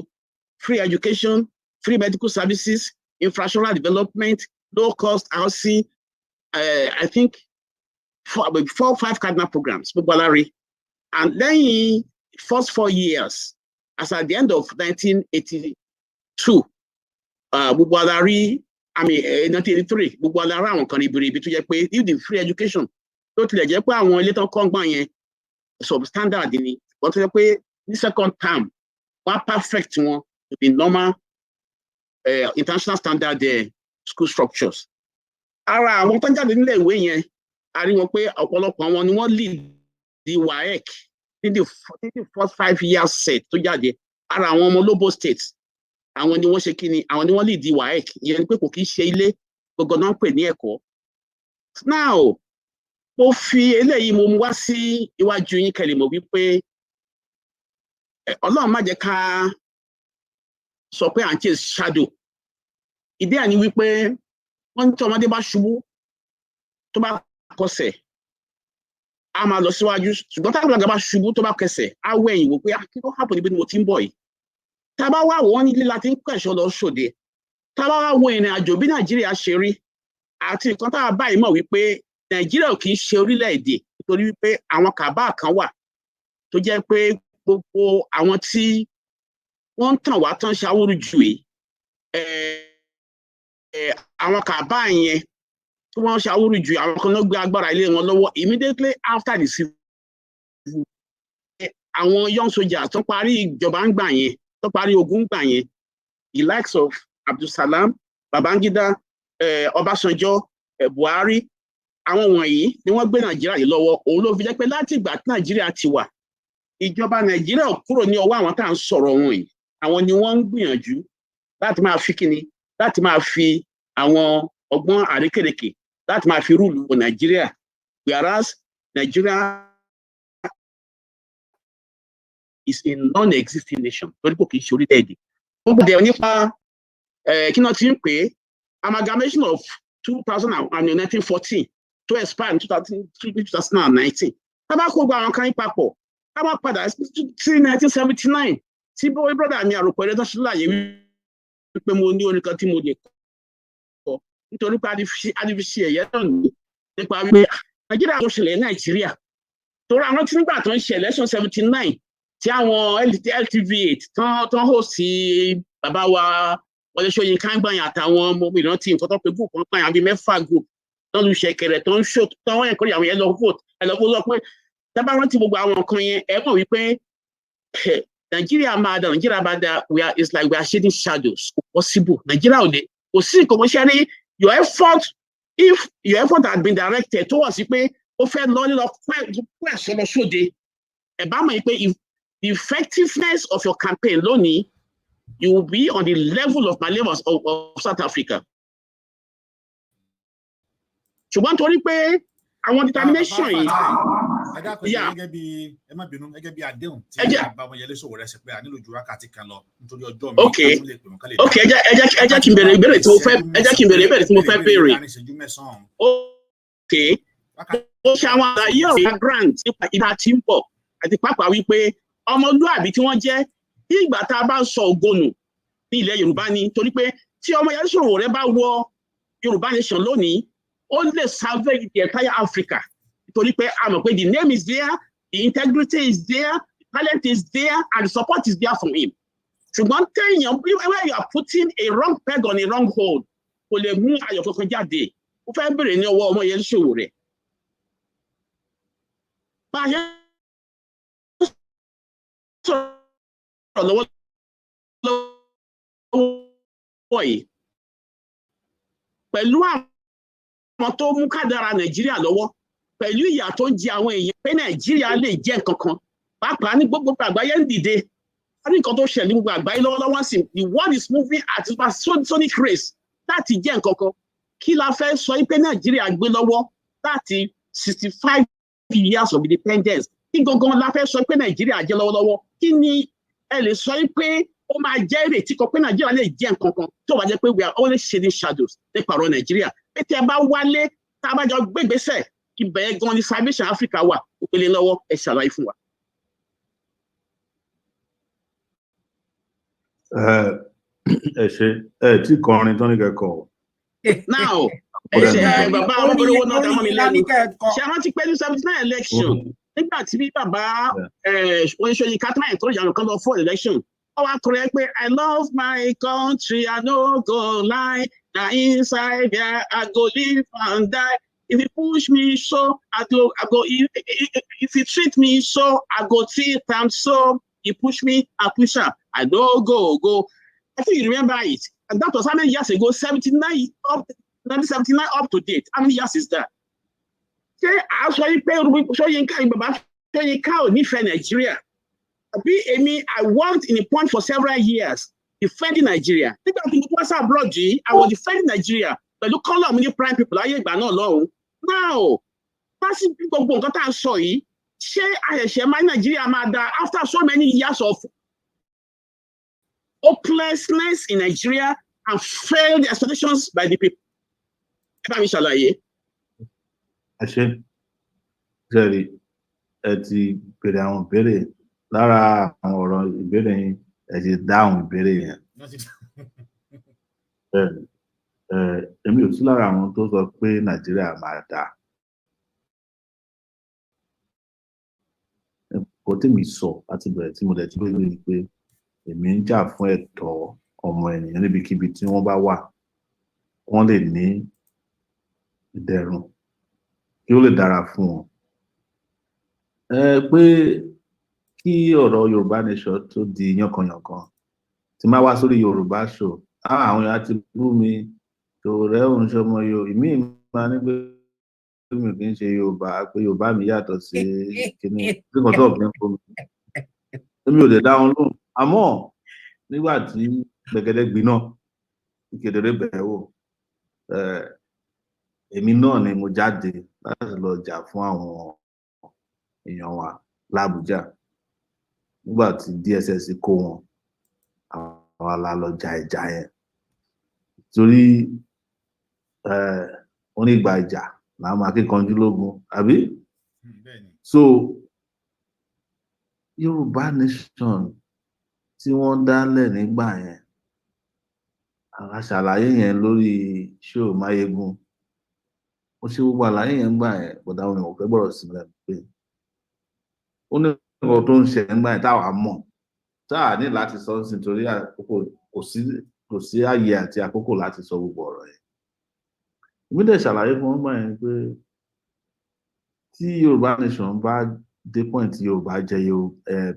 free education, free medical services, infrastructural development, low cost housing. I think four five cardinal programs gbogbo alárí. And lẹ́yìn first 4 years, as at the end of 1982, gbogbo alárí, I mean 1983, gbogbo alárí àwọn kan ribiribi tó jẹ́ pé if the free education, tó tilẹ̀ jẹ́ pé àwọn ilé tán kọ́ gbọ̀n yẹn substandard ni, wọ́n tó jẹ́ pé ní second term wọ́n á perfect wọn to be normal international standard school structures. Ara àwọn tó ń jáde nílé ìwé yẹn, a rí wọn pé ọ̀pọ̀lọpọ̀ àwọn ni wọ́n lead the WAEC ní the first 5 years set tó jáde. Ara àwọn ọmọ Lobo State, àwọn ni wọ́n ṣe kí ni, àwọn ni wọ́n lead the WAEC. Ìyẹn ni pé kò kí ń ṣe ilé gbogbo náà ń pè ní ẹ̀kọ́. Now, mo fi eléyìí, mo mú wá sí iwájú yín kẹ́ lè mọ̀ wípé Ọlọ́run má jẹ́ ká sọ pé à ń chase shadow. Ìdí ẹ̀ ni wípé wọ́n ní tí ọmọdé bá ṣubú, tó bá kọsẹ̀, á máa lọ síwájú, ṣùgbọ́n táwọn àgbàlagbà bá ṣubú, tó bá kẹsẹ̀, á wẹ̀yìn wò pé, "Ah, kí ló happen níbi tí mo ti ń bọ̀ yìí?" Tá a bá wá wọ́n ní líla tí ń kẹ̀ṣọ́ lọ sóde, tá a bá wá wo ìrìn àjò bí Nàìjíríà ṣe rí àti nǹkan tá a báyìí mọ̀ wípé Nàìjíríà ò kì í ṣe orílẹ̀-èdè, nítorí wípé àwọn cabal kan wà tó jẹ́ pé gbogbo àwọn tí wọ́n ń tàn wá tán ṣàwúrú jù yìí, àwọn cabal yẹn tí wọ́n ṣàwúrú jù, àwọn kan ló gbé agbára ilé wọn lọ́wọ́ immediately after the civil. Àwọn young soldiers tó parí ìjọba ń gbà yẹn, tó parí ogun ń gbà yẹn, the likes of Abdulsalam, Babangida, Ọbásanjọ́, Buhari, àwọn wọ̀nyí ni wọ́n gbé Nàìjíríà yìí lọ́wọ́. Òun ló fi jẹ́ pé láti ìgbà tí Nàìjíríà ti wà Ìjọba Nàìjíríà ò kúrò ní ọwọ́ àwọn tá à ń sọ̀rọ̀ wọn yìí. Àwọn ni wọ́n ń gbìyànjú láti máa fi kíni, láti máa fi àwọn ọgbọ́n àrékèrèkè láti máa fi rule Nàìjíríà, whereas Nigeria is a non-existing nation, torí kò kì í ṣe orílẹ̀-èdè. Gbogbo dẹ̀ nípa kí náà ti ń pè é, amalgamation of 2019-14 to expire in 2019. Tá bá kó gbogbo àwọn kan yín papọ̀, tá bá padà sí 1979, tí bó brother mi àròpọ̀ ẹ̀rẹ́ tó ṣe láàyè wípé mo ní orin kan tí mo lè kọ, nítorí pé a ti fi ṣe ẹ̀yẹ́ náà ní nípa wípé Nàìjíríà tó ṣẹlẹ̀ ní Nàìjíríà, torí àwọn tí nígbà tó ń ṣe election 79, tí àwọn LTV 8 tán host bàbá wa Wọlé Ṣóyínká ń gbàyàn, àtàwọn ọmọ ìrántí nǹkan tó pe group kan pààyàn bíi mẹ́fà, group tán lu ṣẹ̀kẹ̀rẹ̀, tó ń ṣó, tán wọ́n ẹ̀kọ́ àwọn yẹn lọ vote, ẹ lọ vote pé tábà rántí gbogbo àwọn nǹkan yẹn, ẹ mọ̀ wípé Nàìjíríà máa da, Nàìjíríà máa da. We are it's like we are shading shadows. Kò possible, Nàìjíríà ò lè, kò sí nǹkan kan ṣe ní. Your effort, if your effort had been directed towards pé ó fẹ́ lọ lílọ pẹ́ ẹ̀sọ́ lọ sóde, ẹ̀ bá mọ̀ pé if the effectiveness of your campaign lónìí, you will be on the level of my levels of South Africa. Ṣùgbọ́n torí pé àwọn determination yìí. Ẹ dákun, ẹ gẹ́gẹ́ bí, ẹ má bínú, gẹ́gẹ́ bí àdéhùn tí àbá Ọmọyẹlé Sowore ṣe pé a nílò ju wákàtí kan lọ nítorí ọjọ́ mi. Ok ok ẹ jẹ́ kí n béèrè ìbéèrè tí mo fẹ́, ẹ jẹ́ kí n béèrè ìbéèrè tí mo fẹ́ béèrè. Ok, ó ṣe àwọn àlàyé ọ̀rọ̀ grant nípa ìta tí ń bọ̀, àti pàápàá wípé ọmọlúàbí tí wọ́n jẹ́, bí ìgbà tá a bá ń sọ ògo nù ní ilẹ̀ Yorùbá ni, torí pé tí Ọmọyẹlé Sowore bá wọ Yorùbá nation lónìí, ó lè salvage the entire Africa, nítorí pé a mọ̀ pé the name is there, the integrity is there, the talent is there and the support is there from him. Ṣùgbọ́n téèyàn, where you are putting a wrong peg on a wrong hole, kò lè mú ayọ̀ kankan jáde. Ó fẹ́ bèrè ní ọwọ́ Ọmọyẹlé Sowore, bá a ṣe sọ̀rọ̀ lọ́wọ́ lọ́wọ́ yìí, pẹ̀lú àwọn tó mú kádàrá Nàìjíríà lọ́wọ́, pẹ̀lú ìyà tó ń jẹ àwọn èèyàn, pé Nàìjíríà lè jẹ́ nǹkan kan, pàápàá ní gbogbo àgbáyé ń dìde. A ní nǹkan tó ṣẹlẹ̀ ní gbogbo àgbáyé lọ́wọ́lọ́wọ́ sí, the world is moving at a sonic race láti jẹ́ nǹkan kan. Kí la fẹ́ sọ pé Nàìjíríà gbé lọ́wọ́ láti 65 years of independence? Kí gangan la fẹ́ sọ pé Nàìjíríà jẹ́ lọ́wọ́lọ́wọ́? Kí ni ẹ lè sọ pé ó máa jẹ́ ìrètí kan pé Nàìjíríà lè jẹ́ nǹkan kan, tó bá jẹ́ pé we are always shading shadows nípa ọ̀rọ̀ Nàìjíríà, pé tí ẹ bá wálé, tá a bá jọ gbégbèsè, ibẹ̀ gan ni salvation Africa wà òpele lọ́wọ́? Ẹ ṣàlàyé fún wa. Ẹ ṣe ẹ tí kọrin tán ní kẹ́kọ̀ọ́. Now, ẹ ṣe bàbá ọmọbìnrin owó náà dámọ́ mi lẹ́nu. Ṣe rántí pé ní 79 election, nígbà tí bí bàbá Oníṣòyí Kathleen tó yàrá kan lọ fún election, wọ́n wá kọrin pé "I love my country, I no go lie, na inside there I go live and die. If you push me so, I go, if you treat me so, I go treat am so. You push me, I push am, I no go go." I think you remember it, and that was how many years ago? 79 up, 1979 up to date, how many years is that? Ṣé a sọ yìí pé Ṣóyínká, bàbá Ṣóyínká ò nífẹ̀ẹ́ Nàìjíríà? Àbí èmi, I worked in a point for several years defending Nigeria. Nígbà tí mo wá sí abroad yìí, I was defending Nigeria pẹ̀lú column ní Prime People láyé ìgbà náà lọ́hùn. Now, lásìkò gbogbo nǹkan tá à ń sọ yìí, ṣé àṣẹ̀ṣẹ̀ máa Nàìjíríà máa da after so many years of hopelessness in Nigeria and failed expectations by the people? Ẹ bá mi ṣàlàyé. Ẹ ṣe jẹ́rìí, ẹ ti béèrè àwọn ìbéèrè lára àwọn ọ̀rọ̀ ìbéèrè yín, ẹ ti dáhùn ìbéèrè yẹn. Bẹ́ẹ̀ni, èmi ò sí lára àwọn tó sọ pé Nàìjíríà máa dáa. Nǹkan tèmi sọ láti bẹ̀rẹ̀ tí mo dẹ̀ ti gbé ni pé èmi ń jà fún ẹ̀tọ́ ọmọ ènìyàn níbikíbi tí wọ́n bá wà, wọ́n lè ní ìdẹ̀rùn, kí ó lè dára fún wọn. Ẹ pé kí ọ̀rọ̀ Yorùbá nation tó di yánkanyànkan, tí máa wá sórí Yorùbá show, àwọn èèyàn ti bú mi tòrẹ́ òun ṣọmọ Yorùbá ìmí máa ní pé mi ò kì í ṣe Yorùbá, pé Yorùbá mi yàtọ̀ sí kíní tí kò tó ọ̀gbìn fún mi. Èmi ò dẹ̀ dá wọn lóhùn. Àmọ́ nígbà tí gbẹ̀gẹ́dẹ́ gbiná, ìkedere bẹ̀ẹ́ wò, èmi náà ni mo jáde láti lọ jà fún àwọn èèyàn wa l'Ábùjá nígbà tí DSS kó wọn. Àwa la lọ jà ìjà yẹn, torí wọ́n ní ìgbà ìjà làwọn akíkanjú lógun, àbí? So Yorùbá Nation tí wọ́n dálẹ̀ nígbà yẹn, a ṣàlàyé yẹn lórí show Máyégún. Mo ṣe gbogbo àlàyé yẹn gbà yẹn, bọ̀dá àwọn èèyàn ò fẹ́ gbọ́rọ̀ sí mi pé ó ní nǹkan tó ń ṣẹlẹ̀ nígbà yẹn táwa mọ̀, táà ní láti sọ sí, torí àkókò kò sí àyè àti àkókò láti sọ gbogbo ọ̀rọ̀ yẹn. Èmi dẹ̀ ṣàlàyé fún wọn gbà yẹn pé tí Yorùbá Nation bá dé point tí Yorùbá jẹ́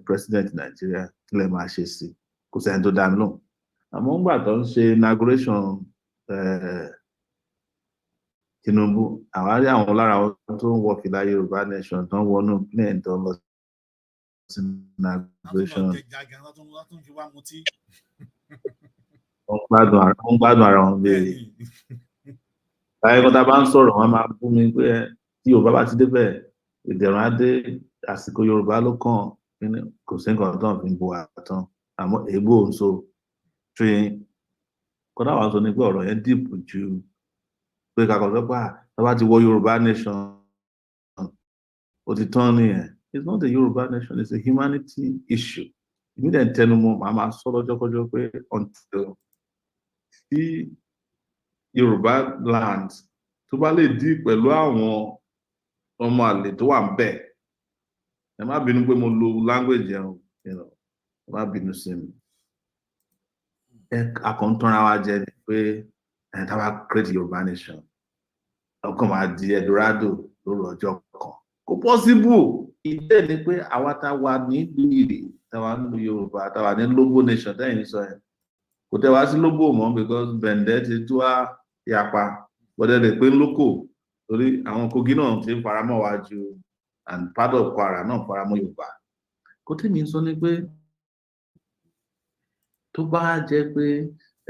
president Nàìjíríà, kí lẹ máa ṣe sí? Kò sẹ́ni tó dá mi lóhùn. Àmọ́ ńgbà tó ń ṣe inauguration Tinubu, àwa rí àwọn lára àwọn tó ń wọ fìlà Yorùbá Nation, tó ń wọnú plane, tó ń lọ sí inauguration. Wọ́n gbádùn ara wọn bíi láyé kan. Tá a bá ń sọ̀rọ̀, wọ́n máa bú mi pé tí Yorùbá bá ti débẹ̀, ìdẹ̀rùn á dé, àsìkò Yorùbá ló kàn. Kò sí nǹkan tó ń fi bu àtàn, àmọ́ èébú òun so ṣe kọ́dà wàá sọ ni pé ọ̀rọ̀ yẹn deep ju pé kakọ̀ sọ pé tá bá ti wọ Yorùbá Nation, ó ti tán nìyẹn. It's not a Yorùbá Nation, it's a humanity issue. Èmi dẹ̀ ń tẹnu mọ́, màá máa sọ lọ́jọ́kọ́jọ́ pé until tí Yorùbá land tó bá lè dí pẹ̀lú àwọn ọmọ àlè tó wà ń bẹ̀, ẹ má bínú pé mo lo language yẹn o, ẹ má bínú sí mi. Ẹ akọ̀ǹtọ́ra wa jẹ ni pé ẹ tá bá create Yorùbá Nation, ọkàn máa di Eldorado lóru ọjọ́ kan. Kò possible. Ìdí ẹ̀ ni pé àwa tá wà nílùú ìrè, tá wà nílùú Yorùbá, tá wà ní Lobo Nation tẹ́yìn sọ yẹn, kò tẹ́ wá sí Lobo mọ́ because Bẹ̀ǹdẹ́ ti tú wá yapa gbọ́dọ̀ lè pé lóko, torí àwọn Kogi náà ti ń faramọ́ wa ju, and part of Kwara náà faramọ́ Yorùbá. Kó tèmi ń sọ ni pé tó bá jẹ́ pé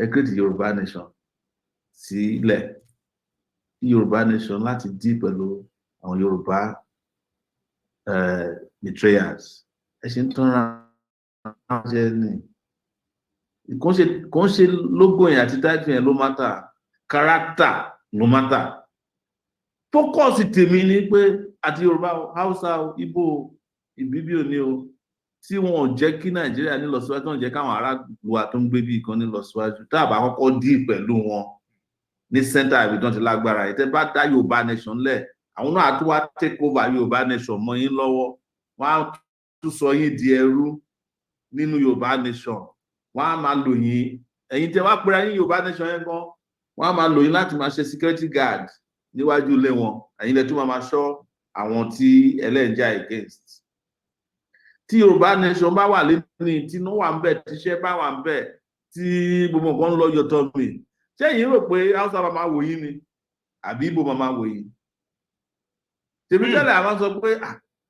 ẹ create Yorùbá Nation sílẹ̀, Yorùbá Nation láti dí pẹ̀lú àwọn Yorùbá betrayers, ẹ ṣe ń tọ́ra jẹ ní. Kò ń ṣe logo yẹn àti title yẹn ló matter, character ló matter. Focus tèmi ni pé àti Yorùbá, Hausa, Igbo, ìbíbí òní o, tí wọn ò jẹ́ kí Nàìjíríà ní lọ síwájú, wọn jẹ́ káwọn aráàlú wa tó ń gbé bí kan ní lọ síwájú, tá a bá kọ́kọ́ dí pẹ̀lú wọn ní center ibi tó ń ti lágbára yìí, tẹ́ bá dá Yorùbá Nation lẹ̀, àwọn náà á tún wá take over Yorùbá Nation mọ́ yín lọ́wọ́. Wọ́n á tún sọ yín di ẹrú nínú Yorùbá Nation. Wọ́n á máa lò yín. Ẹ̀yin tẹ́ wá pera yín Yorùbá Nation yẹn gan, wọ́n á máa lò yín láti máa ṣe security guard níwájú ilé wọn. Ẹ̀yin lẹ tún máa máa ṣọ́ àwọn tí ẹlẹ́njà against. Tí Yorùbá Nation bá wà lẹ́ni, tí iná wà ń bẹ̀, tíṣẹ́ bá wà ń bẹ̀, tí gbogbo nǹkan ń lọ yọtọ̀ mi, ṣé ẹ̀yin rò pé Hausa máa máa wò yín ni, àbí Ìgbò máa máa wò yín? Tèmi tẹ́lẹ̀ àwọn sọ pé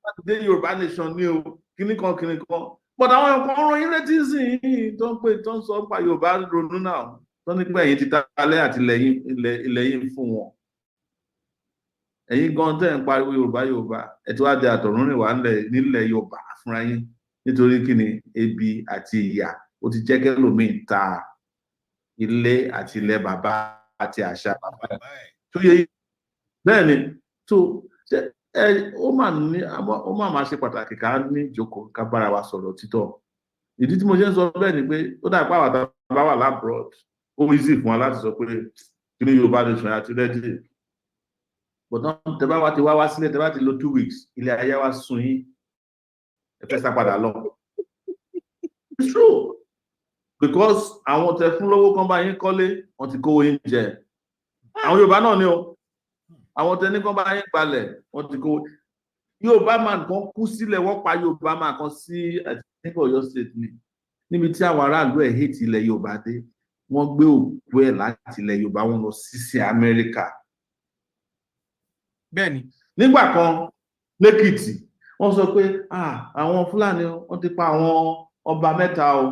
láti dé Yorùbá Nation ní o, kíní kan kíní kan, but àwọn kan rán yín létí sí i tó ń pè, tó ń sọ nípa Yorùbá ronú náà, tó ní pé ẹ̀yin ti ta alẹ́ àti ilẹ̀ yín fún wọn. Ẹ̀yin gan tẹ́ ń pariwo Yorùbá Yorùbá, ẹ ti wá di àtọ̀rúnrìn wá nílẹ̀ Yorùbá fúnra yín. Nítorí kí ni? Ebi àti ìyà ó ti jẹ́ kẹ́lòmíì ta ilé àti ilẹ̀ bàbá àti àṣà bàbá tó yẹ. Bẹ́ẹ̀ ni tó ẹ ó mà ní, ó mà máa ṣe pàtàkì ká ní ìjókòó, ká bára wa sọ̀rọ̀ títọ́. Ìdí tí mo ṣe ń sọ bẹ́ẹ̀ ni pé ó dà pé àwọn àtàwọn bá wà l'abroad, ó easy fún wa láti sọ pé kí ni Yorùbá Nation àti ready, but tẹ bá wá ti wá wá sílẹ̀, tẹ bá ti lo 2 weeks, ilé ayé wa sùn yín, ẹ fẹ́ sá padà lọ. It's true, because àwọn tẹ fún lówó kan bá yín kọ́lé, wọ́n ti kówó yín jẹ. Àwọn Yorùbá náà ni o. Àwọn tẹ ní kan bá yín gbalẹ̀, wọ́n ti kówó. Yorùbá man kan kú sílẹ̀, wọ́n pa Yorùbá man kan sí ẹ̀sìn Ọ̀yọ́ State ni, níbi tí àwọn aráàlú ẹ̀ hate ilẹ̀ Yorùbá dé, wọ́n gbé òkú ẹ̀ láti ilẹ̀ Yorùbá, wọn lọ sí Amẹ́ríkà. Bẹ́ẹ̀ni. Nígbà kan lẹ́kìtì, Wọ́n sọ pé, "Ah, àwọn Fúlàní, wọ́n ti pa àwọn ọba mẹ́ta o."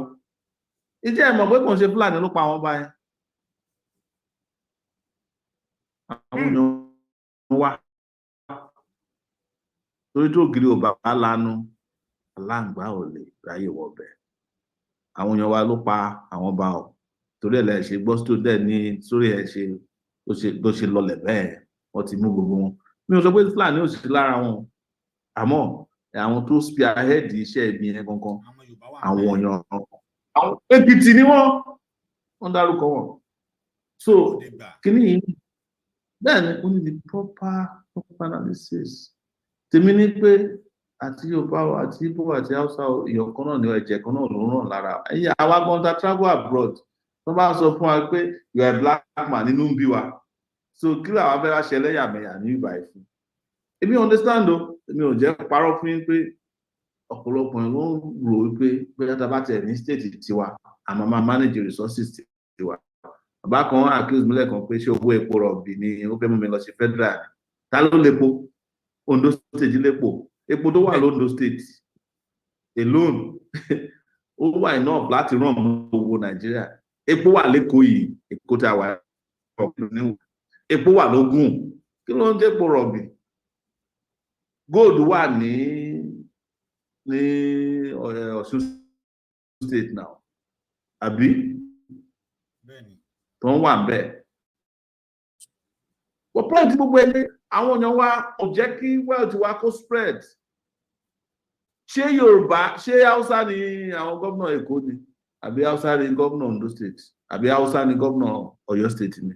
Ìjẹ́ ẹ mọ̀ pé kò ń ṣe Fúlàní ló pa àwọn ọba yẹn? Àwọn èèyàn wá, torí tó ògiri ò bá lanu, aláǹgbá ò lè ráyè wọbẹ̀. Àwọn èèyàn wa ló pa àwọn ọba o. Torí ẹ̀ lẹ́ ṣe gbọ́ tó dẹ̀ ní sórí ẹ̀ ṣe bó ṣe lọlẹ̀ bẹ́ẹ̀. Wọ́n ti mú gbogbo wọn. Mi ò sọ pé Fúlàní ò sí lára wọn, àmọ́ àwọn tó spearhead iṣẹ́ ibi yẹn gangan, àwọn èèyàn, àwọn Èkìtì ni wọ́n dárúkọ wọn. So kíní yìí bẹ́ẹ̀ ni ó ní the proper analysis. Tèmi ní pé àti Yorùbá o, àti Igbo, àti Hausa o, èèyàn kan náà ní, ẹ̀jẹ̀ kan náà ló ń ràn lára. Ẹ̀yin àwa gan ta travel abroad, tó bá sọ fún wa pé "You are a black man", nínú ń bí wa. So kí làwọn fẹ́ wá ṣe ẹlẹ́yàmẹ̀yà ní ìgbà yìí fún? Èmi understand o. Èmi ò jẹ́ parọ́ fún yín pé ọ̀pọ̀lọpọ̀ yẹn ló ń rò wípé bóyá tá a bá tiẹ̀ ní state tiwa, àmọ́ máa manage resources tiwa. Bàbá kan accuse mi lẹ́ẹ̀kan pé ṣé owó epo rọ̀bì ni ó fẹ́ mú mi lọ sí federal. Ta ló lépo? Ondo State lépo. Epo tó wà lóńdó State alone, ó wà enough láti ràn mọ́ owó Nàìjíríà. Epo wà lẹ́kọ̀ọ́ yìí, Èkó tí a wà, epo wà lógùn. Kí ló ń jẹ́ epo rọ̀bì? Gold wà ní Ọ̀ṣun State now, àbí tó ń wà bẹ́ẹ̀? But point gbogbo ẹni, àwọn èèyàn wa ò jẹ́ kí wealth wa kó spread. Ṣé Yorùbá, ṣé Haúsá ni àwọn gómìnà Èkó ni, àbí Haúsá ni gómìnà Ondo State, àbí Haúsá ni gómìnà Ọ̀yọ́ State ni?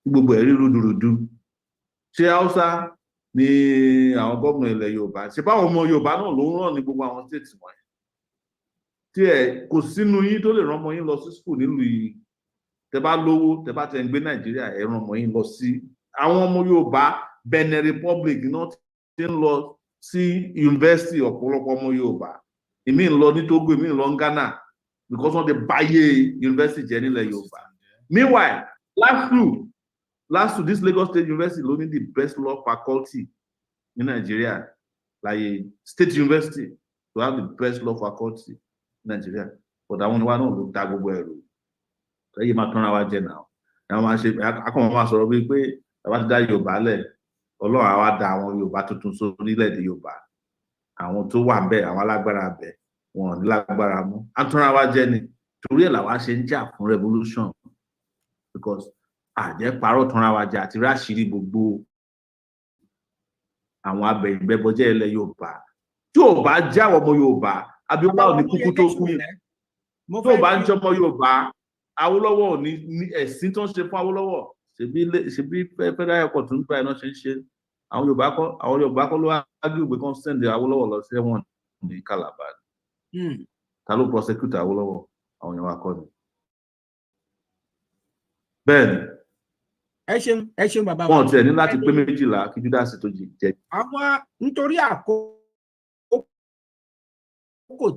Gbogbo ẹ̀ rí rúdurùdu. Ṣé Haúsá ni àwọn gómìnà ilẹ̀ Yorùbá? Ṣé báwọn ọmọ Yorùbá náà ló ń ràn ní gbogbo àwọn state wọ̀nyẹn? Tí ẹ kò sínú yín tó lè rán ọmọ yín lọ sí school nílùú yìí, tẹ bá lówó, tẹ bá tẹ ń gbé Nàìjíríà, ẹ rán ọmọ yín lọ sí. Àwọn ọmọ Yorùbá, Benin Republic náà ti ń lọ sí yunifásitì. Ọ̀pọ̀lọpọ̀ ọmọ Yorùbá, ìmí ń lọ ní Togo, ìmí ń lọ ní Ghana, because wọ́n ti báyé yunifásitì jẹ́ nílẹ̀ Yorùbá. Meanwhile, LASU, LASU, this Lagos State University ló ní the best law faculty ní Nàìjíríà láyé. State university to have the best law faculty ní Nàìjíríà, but àwọn oníwà náà ló dá gbogbo ẹ̀rù lẹ́yìn máa tọ́ra wa jẹ náà. Àwọn máa ṣe akọ̀wọ́n máa sọ̀rọ̀ bíi pé bàbá ti dá Yorùbá lẹ̀, Ọlọ́run àwa dá àwọn Yorùbá tuntun sórílẹ̀-èdè Yorùbá. Àwọn tó wà ń bẹ̀, àwọn alágbára bẹ̀, wọn ò ní lágbára mú. À ń tọ́ra wa jẹ ni. Torí ẹ̀ làwa ṣe ń jà fún revolution, because àjẹ́ parọ́ tọ́ra wa jẹ àti ráṣìírí gbogbo àwọn abẹ̀yìnbẹ́bọjẹ́ ilẹ̀ Yorùbá. Tí ò bá jẹ́ àwọn ọmọ Yorùbá, Abíọ́lá ò ní kúkú tó kú. Tí ò bá ń jẹ́ ọmọ Yorùbá, Awólọ́wọ̀ ò ní ẹ̀sìn tó ń ṣe fún Awólọ́wọ̀. Ṣebí federal airport ń gba iná ṣe ń ṣe. Àwọn Yorùbá kọ́ ló argue pé kán send Awólọ́wọ̀ lọ sẹ́wọ̀n ní Calabar? Ta ló prosecute Awólọ́wọ̀? Àwọn Yorùbá kọ́ ni? Bẹ́ẹ̀ ni. Ẹ ṣeun, ẹ ṣeun, bàbá wa. Wọn tiẹ̀ ní láti pé 12 kí Júdásì tó jẹ. Àwọn nítorí àkókò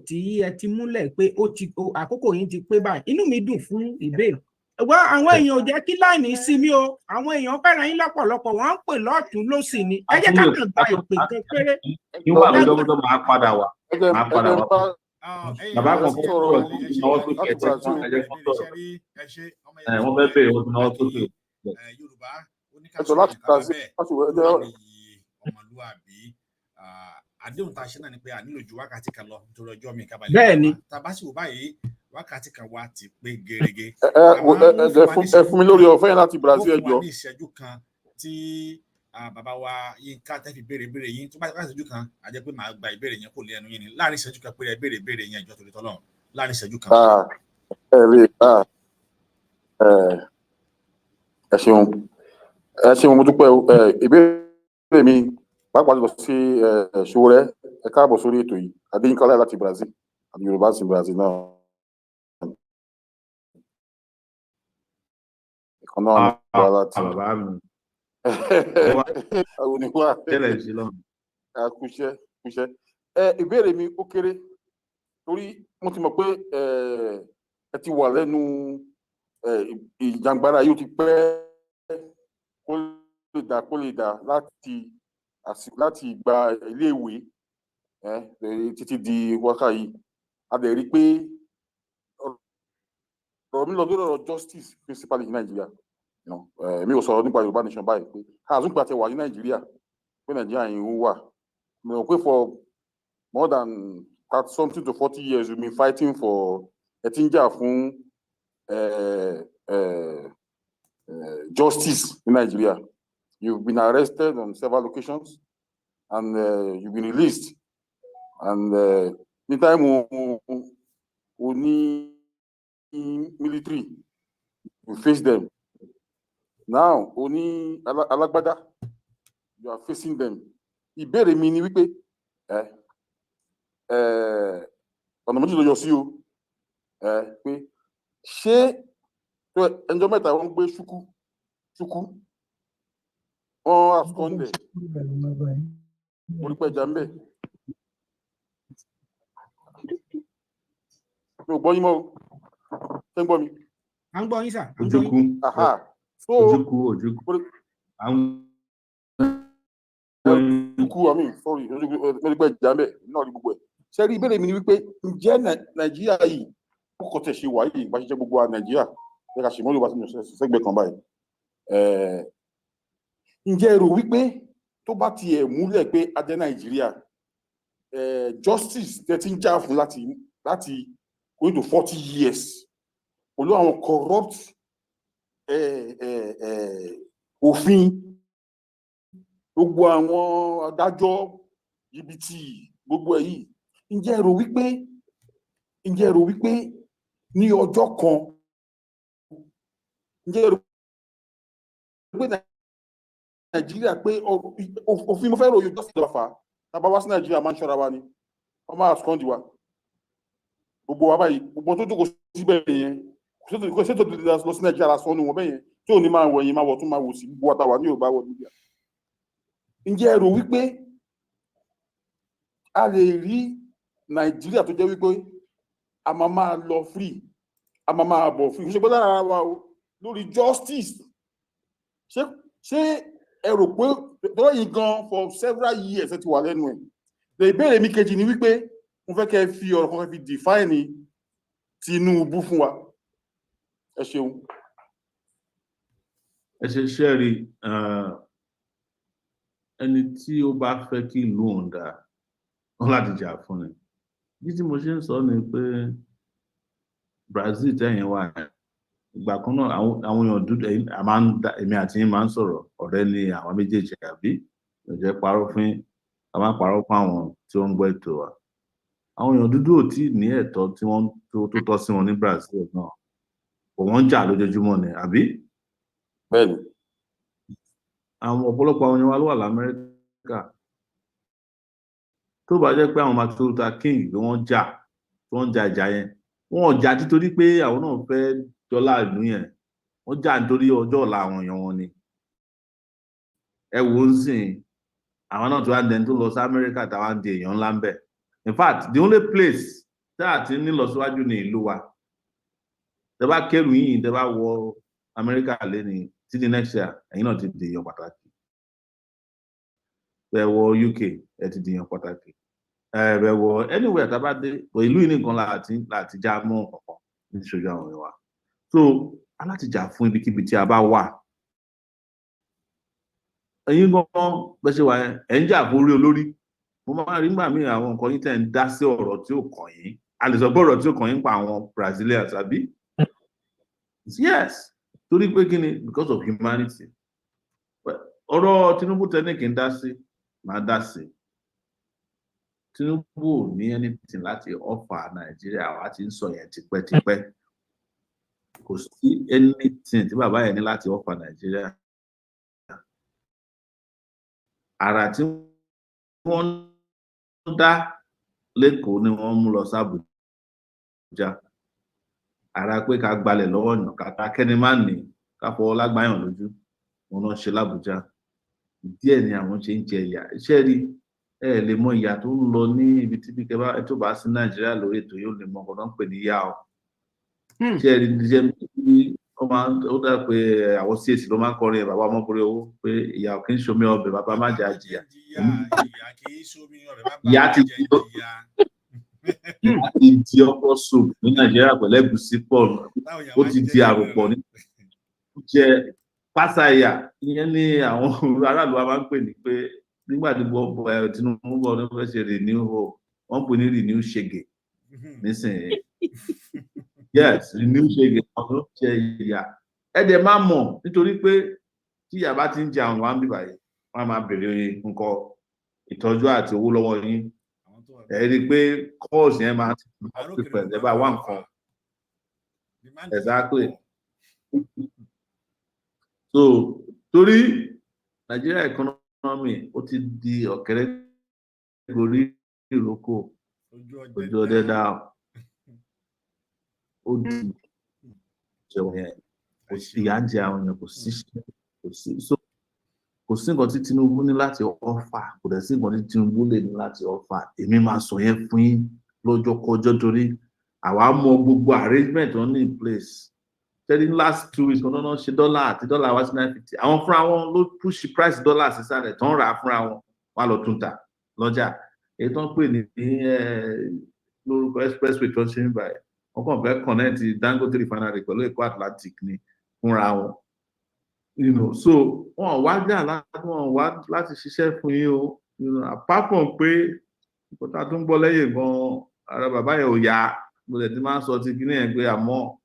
tí ẹ ti múlẹ̀ pé ó ti àkókò yín ti pé báyìí, inú mi dùn fún ìbéèrè wá. Àwọn èèyàn ò jẹ́ kí line sí mi o. Àwọn èèyàn fẹ́ràn yín lọ́pọ̀lọpọ̀, wọ́n ń pè lọ́tún lọ́sì ni. Ẹ jẹ́ ká kàn gba ìpè kan péré. Níwà lọ́jọ́, máa padà wá, máa padà wá. Bàbá kan fún sọ̀rọ̀, náwó sókè. Ẹ̀jẹ̀ fún, ẹ̀jẹ̀ fún sọ̀rọ̀. Ẹ̀ wọ́n fẹ́ bèrè, wọ́n ti náwó sókè. Yorùbá ẹjọ láti Brazil láti wọ ẹjọ. Ọmọlúwàbí, àdéhùn tá a ṣe náà ni pé a nílò ju wákàtí kan lọ nítorí ọjọ́ mi kábàlẹ̀. Bẹ́ẹ̀ni. Tá a bá sì wò báyìí, wákàtí kan wá ti pé gerege. Ẹ fún mi lórí ọ̀fẹ́ yẹn láti Brazil, Ó ẹjọ. fún wa ní ìṣẹ́jú kan tí bàbá wa Yínká tẹ́ fi béèrè béèrè yín. Tó bá ti ìṣẹ́jú kan, a jẹ́ pé màá gba ìbéèrè yẹn kò lé ẹnu yín ni láàrin ìṣẹ́jú kan péré. Béèrè béèrè yẹn, ìjọ torí tọ́lọ́run, láàrin ìṣẹ́jú kan. Ẹ lè ẹ ṣeun, ẹ ṣeun, mo dúpẹ́ o. Ìbéèrè mi pàápàá lọ sí Sowore. Ẹ káàbọ̀ sórí ètò yìí. Adéyínká Ọláìyá láti Brazil, àti Yorùbá sí Brazil náà ìkan náà ní wá láti. Bàbá mi. Àwọn oníwà. Tẹ́lẹ̀ sí lọ́nà. Kúṣẹ́ kúṣẹ́. Ẹ ìbéèrè mi ó kéré, torí mo ti mọ̀ pé ẹ ti wà lẹ́nu ìjàngbara yìí, ó ti pẹ́, kó lè dà, kó lè dà, láti àsìkò, láti ìgbà iléèwé. Ẹ títí di wákà yìí, a dẹ̀ rí i pé ọ̀rọ̀ mi lọ lórí ọ̀rọ̀ justice principally ní Nàìjíríà. Mi ò sọ̀rọ̀ nípa Yorùbá nation báyìí, pé àzúgbà tẹ wà ní Nàìjíríà, pé Nàìjíríà yìí ń wà mo rò pé for more than 30 something to 40 years you been fighting for, ẹ ti ń jà fún justice ní Nàìjíríà. You've been arrested on several occasions and you've been released, and ní time o ní military, you face them. Now o ní alágbádá, you are facing them. Ìbéèrè mi ni wípé ẹ ẹ ọ̀nà méjì ló yọ sí o, ẹ pé ṣé ẹnjọ́ mẹ́ta wọ́n gbé ṣúkú ṣúkú, wọ́n absconded, mo rí pé ẹja ń bẹ̀. Mi ò gbọ́ yín mọ́ o. Ṣé ń gbọ́ mi? À ń gbọ́ yín sà, à ń gbọ́ yín. Ojukwu. Aha, so Ojukwu, Ojukwu. Àwọn Ojukwu, I mean, sorry, Ojukwu. Mo rí pé ẹja ń bẹ̀ náà rí gbogbo ẹ̀. Ṣé rí, ìbéèrè mi ni wípé ǹjẹ́ Nàìjíríà yìí ó kọ́ tẹ̀ ṣe wà yìí, bá ṣe jẹ́ gbogbo wa Nàìjíríà, ẹ ká ṣe mọ́lẹ̀ wá sínú sẹ́gbẹ̀ẹ́ kan báyìí, ǹjẹ́ ẹ rò wípé tó bá tiẹ̀ múlẹ̀ pé a jẹ́ Nàìjíríà, justice tẹ́ ti ń jà fún láti going to 40 years pẹ̀lú àwọn corrupt òfin, gbogbo àwọn adájọ́ jìbìtì, gbogbo ẹ̀ yìí, ǹjẹ́ ẹ rò wípé ní ọjọ́ kan, ǹjẹ́ ẹ rò pé Nàìjíríà, pé òfin, mo fẹ́ ròyìn justice lọ́fà, tá a bá wá sí Nàìjíríà, máa ń ṣọ́ra wa ni, wọ́n máa abscond wa, gbogbo wa báyìí, gbogbo tó jókòó síbẹ̀ yẹn, kò sí ètò lọ sí Nàìjíríà lásán ní wọn bẹ́ẹ̀ yẹn tí ò ní máa wọ̀nyí, máa wọ̀ tún, máa wò sí gbogbo wa tá a wà ní Yorùbá wọ̀ níbí. Ǹjẹ́ ẹ rò wípé a lè rí Nàìjíríà tó jẹ́ wípé a máa máa lọ free, a máa máa bọ̀ free, ṣe pé lára wa o lórí justice? Ṣé ẹ rò pé tọ́lá yìí gan for several years ẹ ti wà lẹ́nu ẹ̀? Ìbéèrè mi kejì ni wípé mo fẹ́ kẹ́ ẹ fi ọ̀rọ̀ kan fi define Tinubu fún wa. Ẹ ṣeun. Ẹ ṣe ṣẹ́ẹ̀rì, ẹni tí ó bá fẹ́ kí ìlú òun dáa, wọn láti jà fún ni. Bí tí mo ṣe ń sọ ni pé Brazil tẹ̀yìn wà, ìgbà kan náà àwọn èèyàn dúdú a máa ń dá, èmi àti yín máa ń sọ̀rọ̀, ọ̀rẹ́ ni àwọn méjèèjì, àbí ò jẹ́ parọ́ fún yín, a máa parọ́ fún àwọn tí wọ́n ń gbọ́ ètò wa. Àwọn èèyàn dúdú ò tí ì ní ẹ̀tọ́ tí wọ́n tó tọ́ sí wọn ní Brazil náà kò, wọ́n ń jà lójoojúmọ́ ni, àbí? Bẹ́ẹ̀ni. Àwọn ọ̀pọ̀lọpọ̀ àwọn èèyàn wa ló wà lamẹ́ríkà. Tó bá jẹ́ pé àwọn Martin Luther King bí wọ́n jà, tí wọ́n ń ja ìjà yẹn, wọ́n ò jà títorí pé àwọn náà fẹ́ dọ́là ìlú yẹn, wọ́n jà nítorí ọjọ́ ọ̀la àwọn èèyàn wọn ni. Ẹ wò ó sìn, àwọn náà tó wá ń dẹni tó lọ sí Amẹ́ríkà, táwa ń di èèyàn ńlá ń bẹ̀. In fact, the only place tá a ti ní lọ síwájú ní ìlú wa. Tẹ bá kẹrù yìí, tẹ bá wọ Amẹ́ríkà lẹ́ni títí next year, ẹ̀yin náà ti di èèyàn pàtàkì. Bẹ́ẹ̀ wọ UK, ẹ ti di èèyàn pàtàkì. Ẹ bẹ́ẹ̀ wọ anywhere tá a bá dé, but ìlú yìí nìkan láti já mọ́ kankan ní ìṣojú àwọn èèyàn wa. So aláti jà fún ibikíbi tí a bá wà. Ẹ̀yin gan bẹ́ẹ̀ ṣe wà yẹn, ẹ̀ ń jà fún orí olórí. Mo máa rí nígbà míì àwọn nǹkan yín tẹ̀ ń dá sí ọ̀rọ̀ tí ò kàn yín. A lè sọ pé ọ̀rọ̀ tí ò kàn yín pa àwọn Brazilians, àbí? Yes, torí pé kí ni? Because of humanity. Well, ọ̀rọ̀ Tinubu tẹ́ ní kí n dá sí, máa dá sí. Tinubu ò ní anything láti offer Nàìjíríà. Àwa ti ń sọ yẹn tipẹ́tipẹ́. Kò sí anything tí bàbá yẹn ní láti offer Nàìjíríà. Àrà tí wọ́n ń dá lẹ́kọ̀ọ́ ni wọ́n mú lọ sí Àbújá. Ara pé ká gbalẹ̀ lọ́wọ́ yàn, ká kẹ́ni má ní, ká fọwọ́ lágbáyàn lójú, wọn náà ṣe l'Àbújá. Díẹ̀ ni àwọn ṣe ń jẹ ìyà. Iṣẹ́ rí, ẹ lè mọ ìyà tó ń lọ ní ibi tí bí kẹ tó bá sí Nàìjíríà lórí ètò yóò lè mọ ọkọ tó ń pè ní yá o. Ṣé ẹ rí iṣẹ́ bí Máa ń ó dà pé àwọn CAC ló máa ń kọrin ẹ̀, bàbá ọmọkùnrin owó, pé ìyà kì í ṣomi ọbẹ̀, bàbá má jẹ́ àjìyà. Ìyà kì í ṣomi ọbẹ̀, bàbá Ìyà má ti jẹ́ jìyà. Ìyà ti di okra soup ní Nàìjíríà pẹ̀lú ẹ̀gúsí pọ̀. Táwọn èèyàn Ó wá ti ń di jẹ àròpọ̀ ní jẹ pásá ìyà. Ìyẹn ní àwọn aráàlú wa máa ń pè ní pé nígbà tí gbogbo ẹ Tinubu bọ̀ ní fẹ́ ṣe Renew Hope, wọ́n pè ní Renew Shege nísìnyí. Yes, Renew Shege. Àwọn tó ń jẹ ìyà, ẹ dẹ̀ máa mọ̀, nítorí pé tí ìyà bá ti ń jẹ àwọn wa ń bíbáyìí, wọ́n á máa béèrè nǹkan ìtọ́jú àti owó lọ́wọ́ yín. Àwọn tó wà Ẹ rí i pé calls yẹn máa ń Àrókèrè pẹ̀ ẹ bá wá nǹkan. Demand. Exactly. So torí Nigeria economy, ó ti di ọ̀kẹ́rẹ́ gorí ìrókò, ojú ojú ọdẹ dá, ó di jẹun yẹn, kò sí, ìyà ń jẹ àwọn èèyàn, kò sí, kò sí. So kò sí nǹkan tí Tinubu ní láti offer, kò dẹ̀ sí nǹkan tí Tinubu lè ní láti offer. Èmi máa sọ yẹn fún yín lọ́jọ́ kọjọ́, torí àwa mọ gbogbo arrangement wọn ní in place. Tẹ́lí last 2 weeks kan náà ṣe dọ́là àti dọ́là wá sí 950. Àwọn fúnra wọn ló push price dọ́là sísàlẹ̀ tó ń rà á fúnra wọn, wá lọ tún tà lọ́jà. Èyí tó ń pè ní lórúkọ expressway tó ń ṣe ń báyìí, wọ́n kàn fẹ́ connect Dangote Refinery pẹ̀lú Èkó Atlantic ní fúnra wọn. So wọn wá jà láti, wọn wá láti ṣiṣẹ́ fún yín o. Apart from pé nǹkan tá a tún gbọ́ lẹ́yìn gan, ara bàbá yẹn ò yá. Mo lè ti máa ń sọ ti kíní yẹn pé àmọ́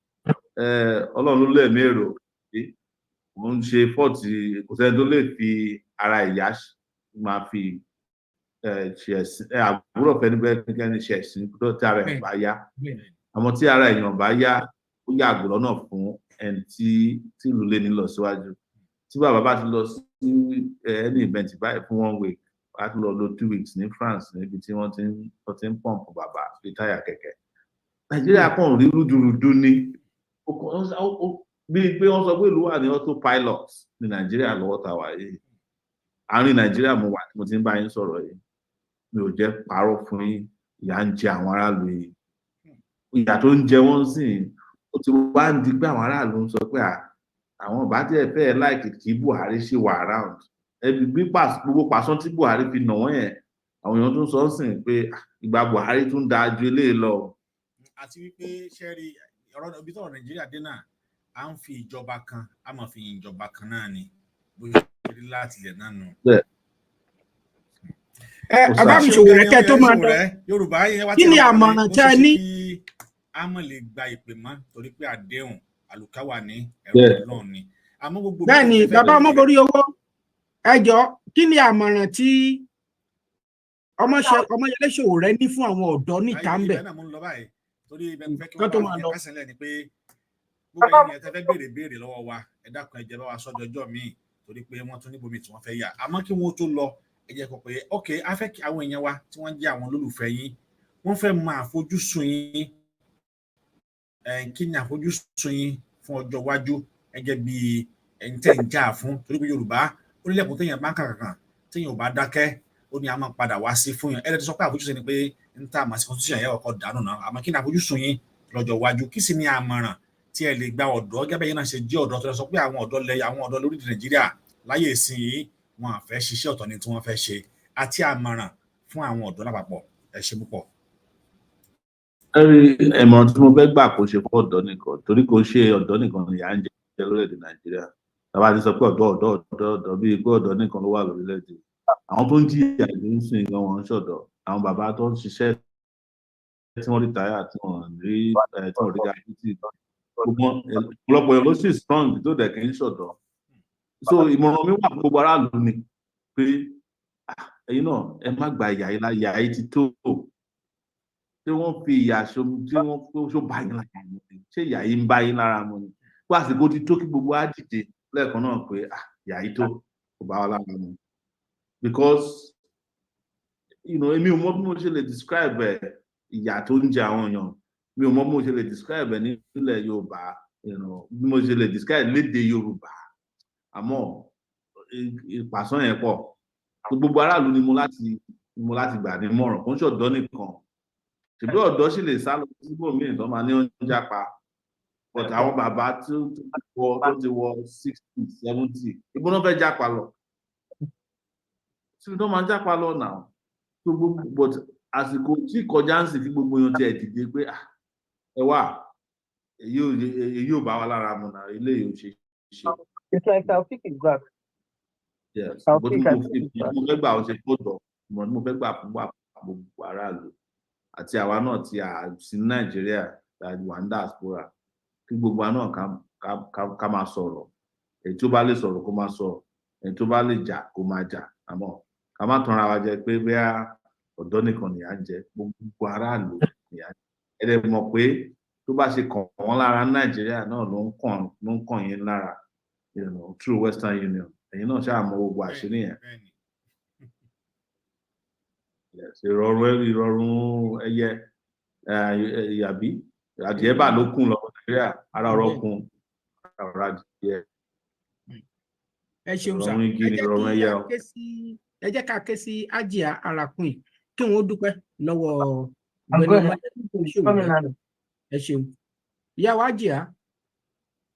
Ọlọ́run ló lẹ̀mí èrò, òun ṣe fọ́ọ̀tì, kò sẹ́ni tó lè fi ara ìyá máa fi ṣe ẹ̀sìn àbúrò fẹ́ níbẹ̀ kẹ́ni ṣe ẹ̀sìn tó tí ara ẹ̀ bá yá. Àmọ́ tí ara èèyàn bá yá, ó yàgò lọ́nà fún ẹni tí ìlú lé ní lọ síwájú. Tí bàbá bá ti lọ sí ẹni event báyìí fún one week, wàá tún lọ lò 2 weeks ní France, níbi tí wọ́n ti ń pump bàbá bí táyà kẹ̀kẹ́. Nàìjíríà kàn rí rúdurùdu ni, bíi pé wọ́n sọ pé ìlú wà ní autopilot ní Nàìjíríà lọ́wọ́ tá a wà yìí. Àárín Nàìjíríà mo wà tí mo ti ń bá yín sọ̀rọ̀ yìí. Mi ò jẹ́ parọ́ fún yín, ìyà ń jẹ àwọn aráàlú yìí. Ìyà tó ń jẹ wọ́n sì, ó ti wá ń di pé àwọn aráàlú ń sọ pé àwọn bá tiẹ̀ fẹ́ like kí Buhari ṣì wà around. Ẹbí bí gbogbo pàṣán tí Buhari fi nà wọ́n yẹn, àwọn èèyàn tún sọ ń sìn pé ìgbà Buhari tún dáa ju eléyìí lọ. Àti wípé ṣẹ́rí ọ̀rọ̀ ibi tọ́rọ̀ Nàìjíríà dé náà, à ń fi ìjọba kan, a máa fi ìjọba kan náà ni, bó ṣe rí láti ilẹ̀ náà nù. Ẹ bàbá mi, Sowore, kẹ́ tó máa lọ, Yorùbá yẹn wá kí ni àmọ̀ràn tẹ́ ẹ ní? A mọ̀ lè gba ìpè mọ́, torí pé àdéhùn àlùkáwà ní ẹ̀rọ Ọlọ́run ni, àmọ́ gbogbo. Bẹ́ẹ̀ ni, bàbá ọmọborí owó, ẹ jọ, kí ni àmọ̀ràn tí Ọmọyẹlé Sowore ní fún àwọn ọ̀dọ́ níta ń bẹ̀? Ibẹ̀ náà mo ń lọ báyìí, torí ibẹ̀ mo fẹ́ kí Kán tó wọ́n máa bá lọ. kásẹ̀ lẹ̀ ni pé gbogbo ẹ̀yin ẹ̀ tẹ́ fẹ́ béèrè béèrè lọ́wọ́ wa, ẹ dákun, ẹ jẹ́ bá wa sọ́jọ́ ọjọ́ míì, torí pé wọ́n tún níbomi tí wọ́n fẹ́ yà. Àmọ́ kí wọ́n tó lọ, ẹ jẹ́ kó pé ok, a fẹ́ kí àwọn èèyàn wa tí wọ́n jẹ́ àwọn olólùfẹ́ yín, wọ́n fẹ́ mọ àfojúsùn yín. Kí ni àfojúsùn yín fún ọjọ́ iwájú gẹ́gẹ́ bí ẹni tẹ́ ń jà fún? Torí pé Yorùbá ó ní lẹ́kùn téèyàn bá ń kàkàkàn, téèyàn ò bá dákẹ́, ó ní a máa padà wá sí fún yàn. Ẹ lè ti sọ pé àfojúsùn ni pé ń tà àmọ́ sí constitution yẹn ọkọ̀ dànù náà. Àmọ́ kí ni àfojúsùn yín lọ́jọ́ iwájú? Kí sì ni àmọ̀ràn tí ẹ lè gba ọ̀dọ́, gẹ́gẹ́ bí náà ṣe jẹ́ ọ̀dọ́ tó lọ sọ pé àwọn ọ̀dọ́ lẹ àwọn ọ̀dọ́ lórílẹ̀ Nàìjíríà láyé ìsìn yìí, wọn à fẹ́ ṣiṣẹ́, ọ̀tọ̀ ni tí wọ́n fẹ́ ṣe, àti àmọ̀ràn fún àwọn ọ̀dọ́ lápapọ̀? Ẹ ṣe púpọ̀. Ẹrí ìmọ̀ràn tí mo fẹ́ gbà, kó ṣe fún ọ̀dọ́ nìkan, torí kò ṣe ọ̀dọ́ nìkan ni ìyà ń jẹ lórílẹ̀‐èdè Nàìjíríà. Tàbá ti sọ pé ọ̀dọ́, ọ̀dọ́, ọ̀dọ́, ọ̀dọ́, bíi pé ọ̀dọ́ nìkan ló wà lórílẹ̀‐èdè. Àwọn tó ń jìyà ìlú ń sìn gan, wọn ń ṣọ̀dọ̀. Àwọn bàbá tó ń ṣiṣẹ́ tí wọ́n retire, tí wọ́n rí gratuity, gbogbo ọ̀pọ̀lọpọ̀ ló sì strong tó dẹ̀ kì í ṣọ̀dọ̀. So ìmọ̀ràn mi wà fún gbogbo aráàlú ni pé ẹ̀yin náà, ẹ má gba ìyà yìí láyè. Ìyà yìí ti tó. Tí wọ́n fi ìyà ṣo, tí wọ́n ṣó bá yín lára mu ni? Ṣé ìyà yìí ń bá yín lára mu ni? Pé àsìkò ti tó kí gbogbo á dìde lẹ́ẹ̀kan náà pé ìyà yìí tó, kò bá wa lára mu, because èmi ò mọ bí mo ṣe lè describe ẹ̀. Ìyà tó ń jẹ àwọn èèyàn, mi ò mọ bí mo ṣe lè describe ẹ̀ nílẹ̀ Yorùbá, bí mo ṣe lè describe lédè Yorùbá. Àmọ́ ìpàsán yẹn pọ̀. Gbogbo aráàlú ni mo láti gbà ní mọ̀ràn. Kò ń ṣọ̀dọ́ nìkan, ṣùgbọ́n ọ̀dọ́ sì lè sá lọ síbòmíì tó máa ní oúnjẹ pa. But àwọn bàbá tó ti wọ 60, 70, ibo náà fẹ́ jápa lọ? Síbi tó máa ń jápa lọ náà tó gbogbo. But àsìkò tí kọjá ń sìn kí gbogbo èèyàn tiẹ̀ dìde pé, "Ah, ẹ wá, èyí ò bá wa lára mu náà, eléyìí ò ṣe é ṣe." It's like Taofik is back. Yes, bó tí Taofik mo I think fi is back. mo fẹ́ gbà ó ṣe tó dọ̀ ìmọ̀ tí mo fẹ́ gbà fún wa, gbogbo aráàlú àti àwa náà tí a sí ní Nàìjíríà, tá a wà ní diaspora, kí gbogbo wa náà ká máa sọ̀rọ̀. Èyí tó bá lè sọ̀rọ̀ kó máa sọ, èyí tó bá lè jà kó máa jà. Àmọ́ ká má tanra wa jẹ pé bóyá ọ̀dọ́ nìkan nìyà ń jẹ. Gbogbo aráàlú nìyà ń jẹ. Ẹ dẹ̀ mọ̀ pé tó bá ṣe kàn wọ́n lára ní Nàìjíríà náà ló ń kàn yín lára through Western Union. Ẹ̀yin náà ṣáà mọ gbogbo àṣírí yẹn. Yes, ìrọ̀rùn ẹyẹ àbí adìẹ bá ló kún lọ Nàìjíríà, ara ọ̀rọ̀ kún, ara ọ̀rọ̀ adìẹ. Ẹ ṣeun sà. Ìrọ̀rùn igi Ẹ ni jẹ́ ìrọ̀rùn kí ẹyẹ a o. ké sí, ẹ jẹ́ ká ké sí Ájíà Arakùn kí wọ́n dúpẹ́ lọ́wọ́ I'm ọ̀gbẹ́ni going. Ọmọyẹlé Coming Sowore. now. Ẹ ṣeun, ìyá wa Ájíà.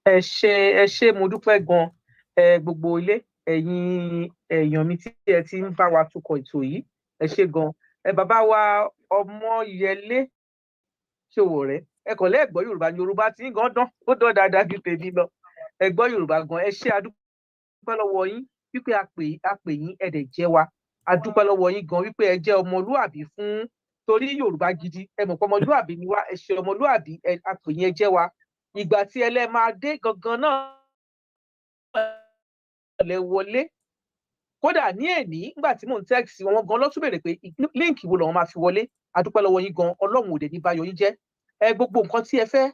Ẹ ṣé, ẹ ṣé, mo dúpẹ́ gan. Ẹ gbogbo ilé, ẹ̀yin èèyàn mi tí ẹ ti ń bá wa tukọ̀ ètò yìí, ẹ ṣé gan. Ẹ bàbá wa Ọmọyẹlé Sowore, ẹ kàn lẹ́ẹ̀gbọ́ Yorùbá ní Yorùbá tí ń gan dán, ó dán dáadáa ju tèmi lọ. Ẹ gbọ́ Yorùbá gan. Ẹ ṣé, a dúpẹ́ lọ́wọ́ yín wípé a pè yín, ẹ dẹ̀ jẹ́ wa. A dúpẹ́ lọ́wọ́ yín gan wípé ẹ jẹ́ ọmọlúàbí fún torí Yorùbá gidi. Ẹ mọ̀ pé ọmọlúàbí ni wá. Ẹ ṣe ọmọlúàbí. Ẹ a pè yín, ẹ jẹ́ wa. Ìgbà tí ẹ lẹ́ máa dé gangan náà lẹ wọlé. Kódà ní èní, nígbà tí mò ń text wọn gan ló tún béèrè pé link wo làwọn máa fi wọlé. A dúpẹ́ lọ́wọ́ yín gan. Ọlọ́run ò dẹ̀ ní báyọ̀ yín jẹ́. Ẹ gbogbo nǹkan tí ẹ fẹ́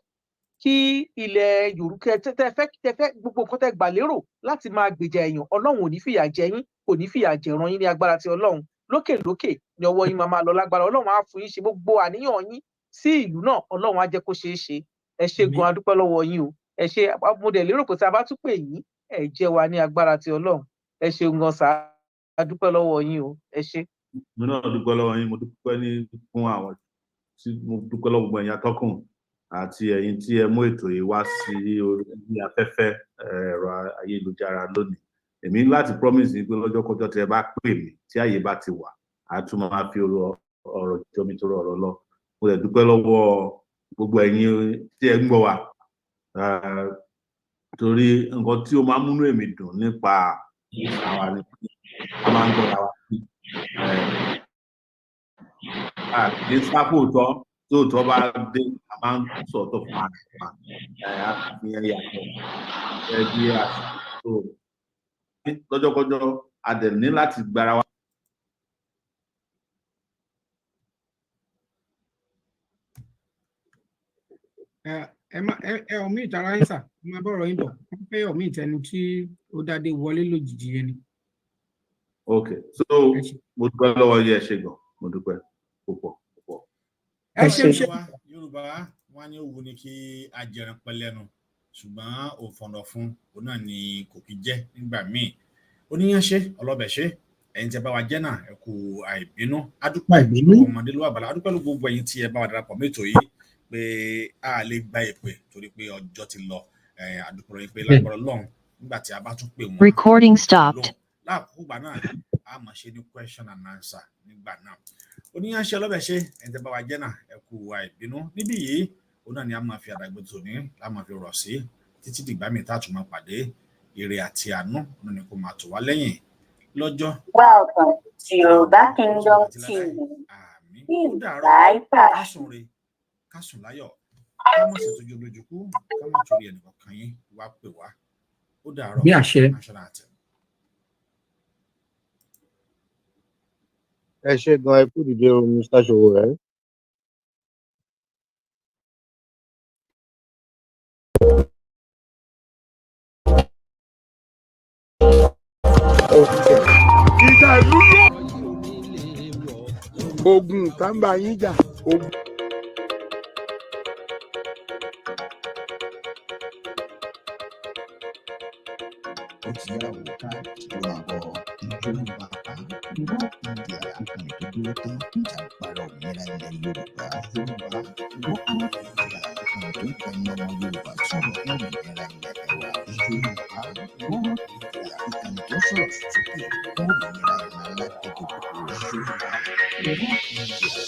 kí ilẹ̀ Yorùbá tẹ fẹ́, gbogbo nǹkan tẹ gbà lérò láti máa gbèjà èèyàn, Ọlọ́run ò ní fìyà jẹ yín, kò ní fìyà jẹ̀ràn yín ní agbára ti Ọlọ́run. Lókè lókè ni ọwọ́ yín máa máa lọ lágbára Ọlọ́run. Á fún yín ṣe gbogbo àníyàn yín sí ìlú náà, Ọlọ́run á jẹ́ kó ṣeé ṣe. Ẹ ṣé gan, a dúpẹ́ lọ́wọ́ yín o. Ẹ ṣé. Mo dẹ̀ lérò pé tí a bá tún pè yín, ẹ jẹ́ wa ní agbára ti Ọlọ́run. Ẹ ṣeun gan sá, a dúpẹ́ lọ́wọ́ yín o. Ẹ ṣé. Mo náà dúpẹ́ lọ́wọ́ yín. Mo dúpẹ́ ní fún àwọn tí mo dúpẹ́ lọ́wọ́, gbogbo ẹ̀yin atọ́kùn àti ẹ̀yin tí ẹ mú ètò yìí wá sí orí afẹ́fẹ́ ẹ̀rọ ayélujára lónìí. Èmi láti promise yín pé lọ́jọ́kọ́jọ́ tí ẹ bá pè mí, tí àyè bá ti wà, á tún máa fi ọ̀rọ̀ jọmi tó ọ̀rọ̀ lọ. Mo lè dúpẹ́ lọ́wọ́ gbogbo ẹ̀yin tí ẹ ń gbọ́ wa, torí nǹkan tí ó máa ń múnú èmi dùn nípa àwa ni pé a máa ń gbọ́ra wa sí kì í sáfò tọ́ tó tọ́ bá dé, a máa ń sọ̀tọ̀ fún ara wa. A fi yẹn yàtọ̀ ẹ bí a tó lọ́jọ́kọ́jọ́, a dẹ̀ ní láti gbára wa. Ẹ má ẹ ọmí ìtara yín sà, ẹ máa bọ̀rọ̀ yín bọ̀. Wọ́n fẹ́ ọmí ìtẹni tí ó dádé wọlé lójijì yẹn ni. Ok, so mo dúpẹ́ lọ́wọ́ yín. Ẹ ṣé gan, mo dúpẹ́ púpọ̀ púpọ̀. Ẹ ṣeun ṣe. Wa Yorùbá wọn ní òwú ni kí ajẹran pẹ́ lẹ́nu, ṣùgbọ́n òfòǹdọ̀ fún òun náà ni kò kí jẹ́ nígbà míì. Oníyanṣe ọlọ́bẹ̀ṣe, ẹ̀yin tí ẹ bá wa jẹ́ náà, ẹ kú àìbínú. Adúpẹ́ ọmọdé ló wà bàlá. Adúpẹ́ ló gbogbo ẹ̀yin tí ẹ bá wa darapọ̀ mẹ́tò yìí pé a lè gba ìpè torí pé ọjọ́ ti lọ. Adúpẹ́ lọ́yìn pé lágbára Ọlọ́run, nígbà tí a bá tún pè wọ́n Recording stopped. láàkókò gbà náà, a máa ṣe ní question and answer nígbà náà. Oníyanṣẹ́ ọlọ́bẹ̀ṣe, ẹ̀yin tí ẹ bá wa jẹ́ náà, ẹ kú àìbínú. Níbí yìí òun náà ni a máa fi àdàgbé tòní la máa fi rọ̀ sí títí dìgbà míì tá a tún máa pàdé. Ire àti àánú òun ni kò máa tò wá lẹ́yìn lọ́jọ́. Welcome to Yoruba Kingdom TV. Ó dàárọ̀. Ká sùn re, ká sùn láyọ̀, ká má sì tójú lójú kú, ká má torí ẹnìkankan yín wá pè wá. Ó dàárọ̀. Bí àṣẹ. National anthem. Ẹ ṣé gan, ẹ kú dìde o, Mr Sowore. Ìjà ìlú ló. Ogun tá ń bá yín jà ogun. Ó ti yá o, ká jọ máa bọ̀. Yorùbá World Media, ìkànnì tó dúró. Dúró tán fún ìjàǹgbara òmìnira ilẹ̀ Yorùbá. Yorùbá World Media, ìkànnì tó ń tẹnu ọmọ Yorùbá sọ̀rọ̀ fún òmìnira ilẹ̀ wa. Yorùbá World Media, ìkànnì tó ń sọ̀rọ̀ sókè fún òmìnira ìran aládé gbogbo. Yorùbá World Media lórí YouTube,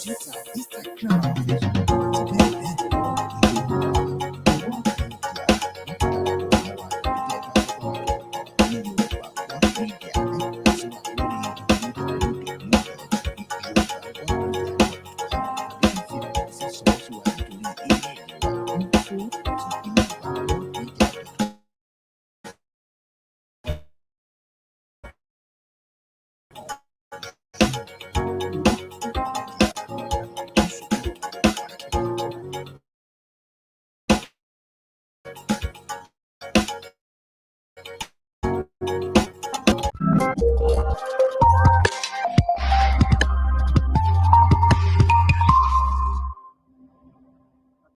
Twitter, Instagram, Facebook àti bẹ́ẹ̀ bẹ́ẹ̀ lọ. Yorùbá World Media, láti darapọ̀ mọ́ wa tàbí tẹ́ ẹ bá fẹ́ bá wa dòwò ní Yorùbá World Media, ẹ kàn sí wa lórí www.yorubaworldmedia.com tàbí kí fi àtẹ̀jíṣẹ́ ṣọwọ́ sí wa nítorí ímeèlì wa info@yorubaworldmedia.com.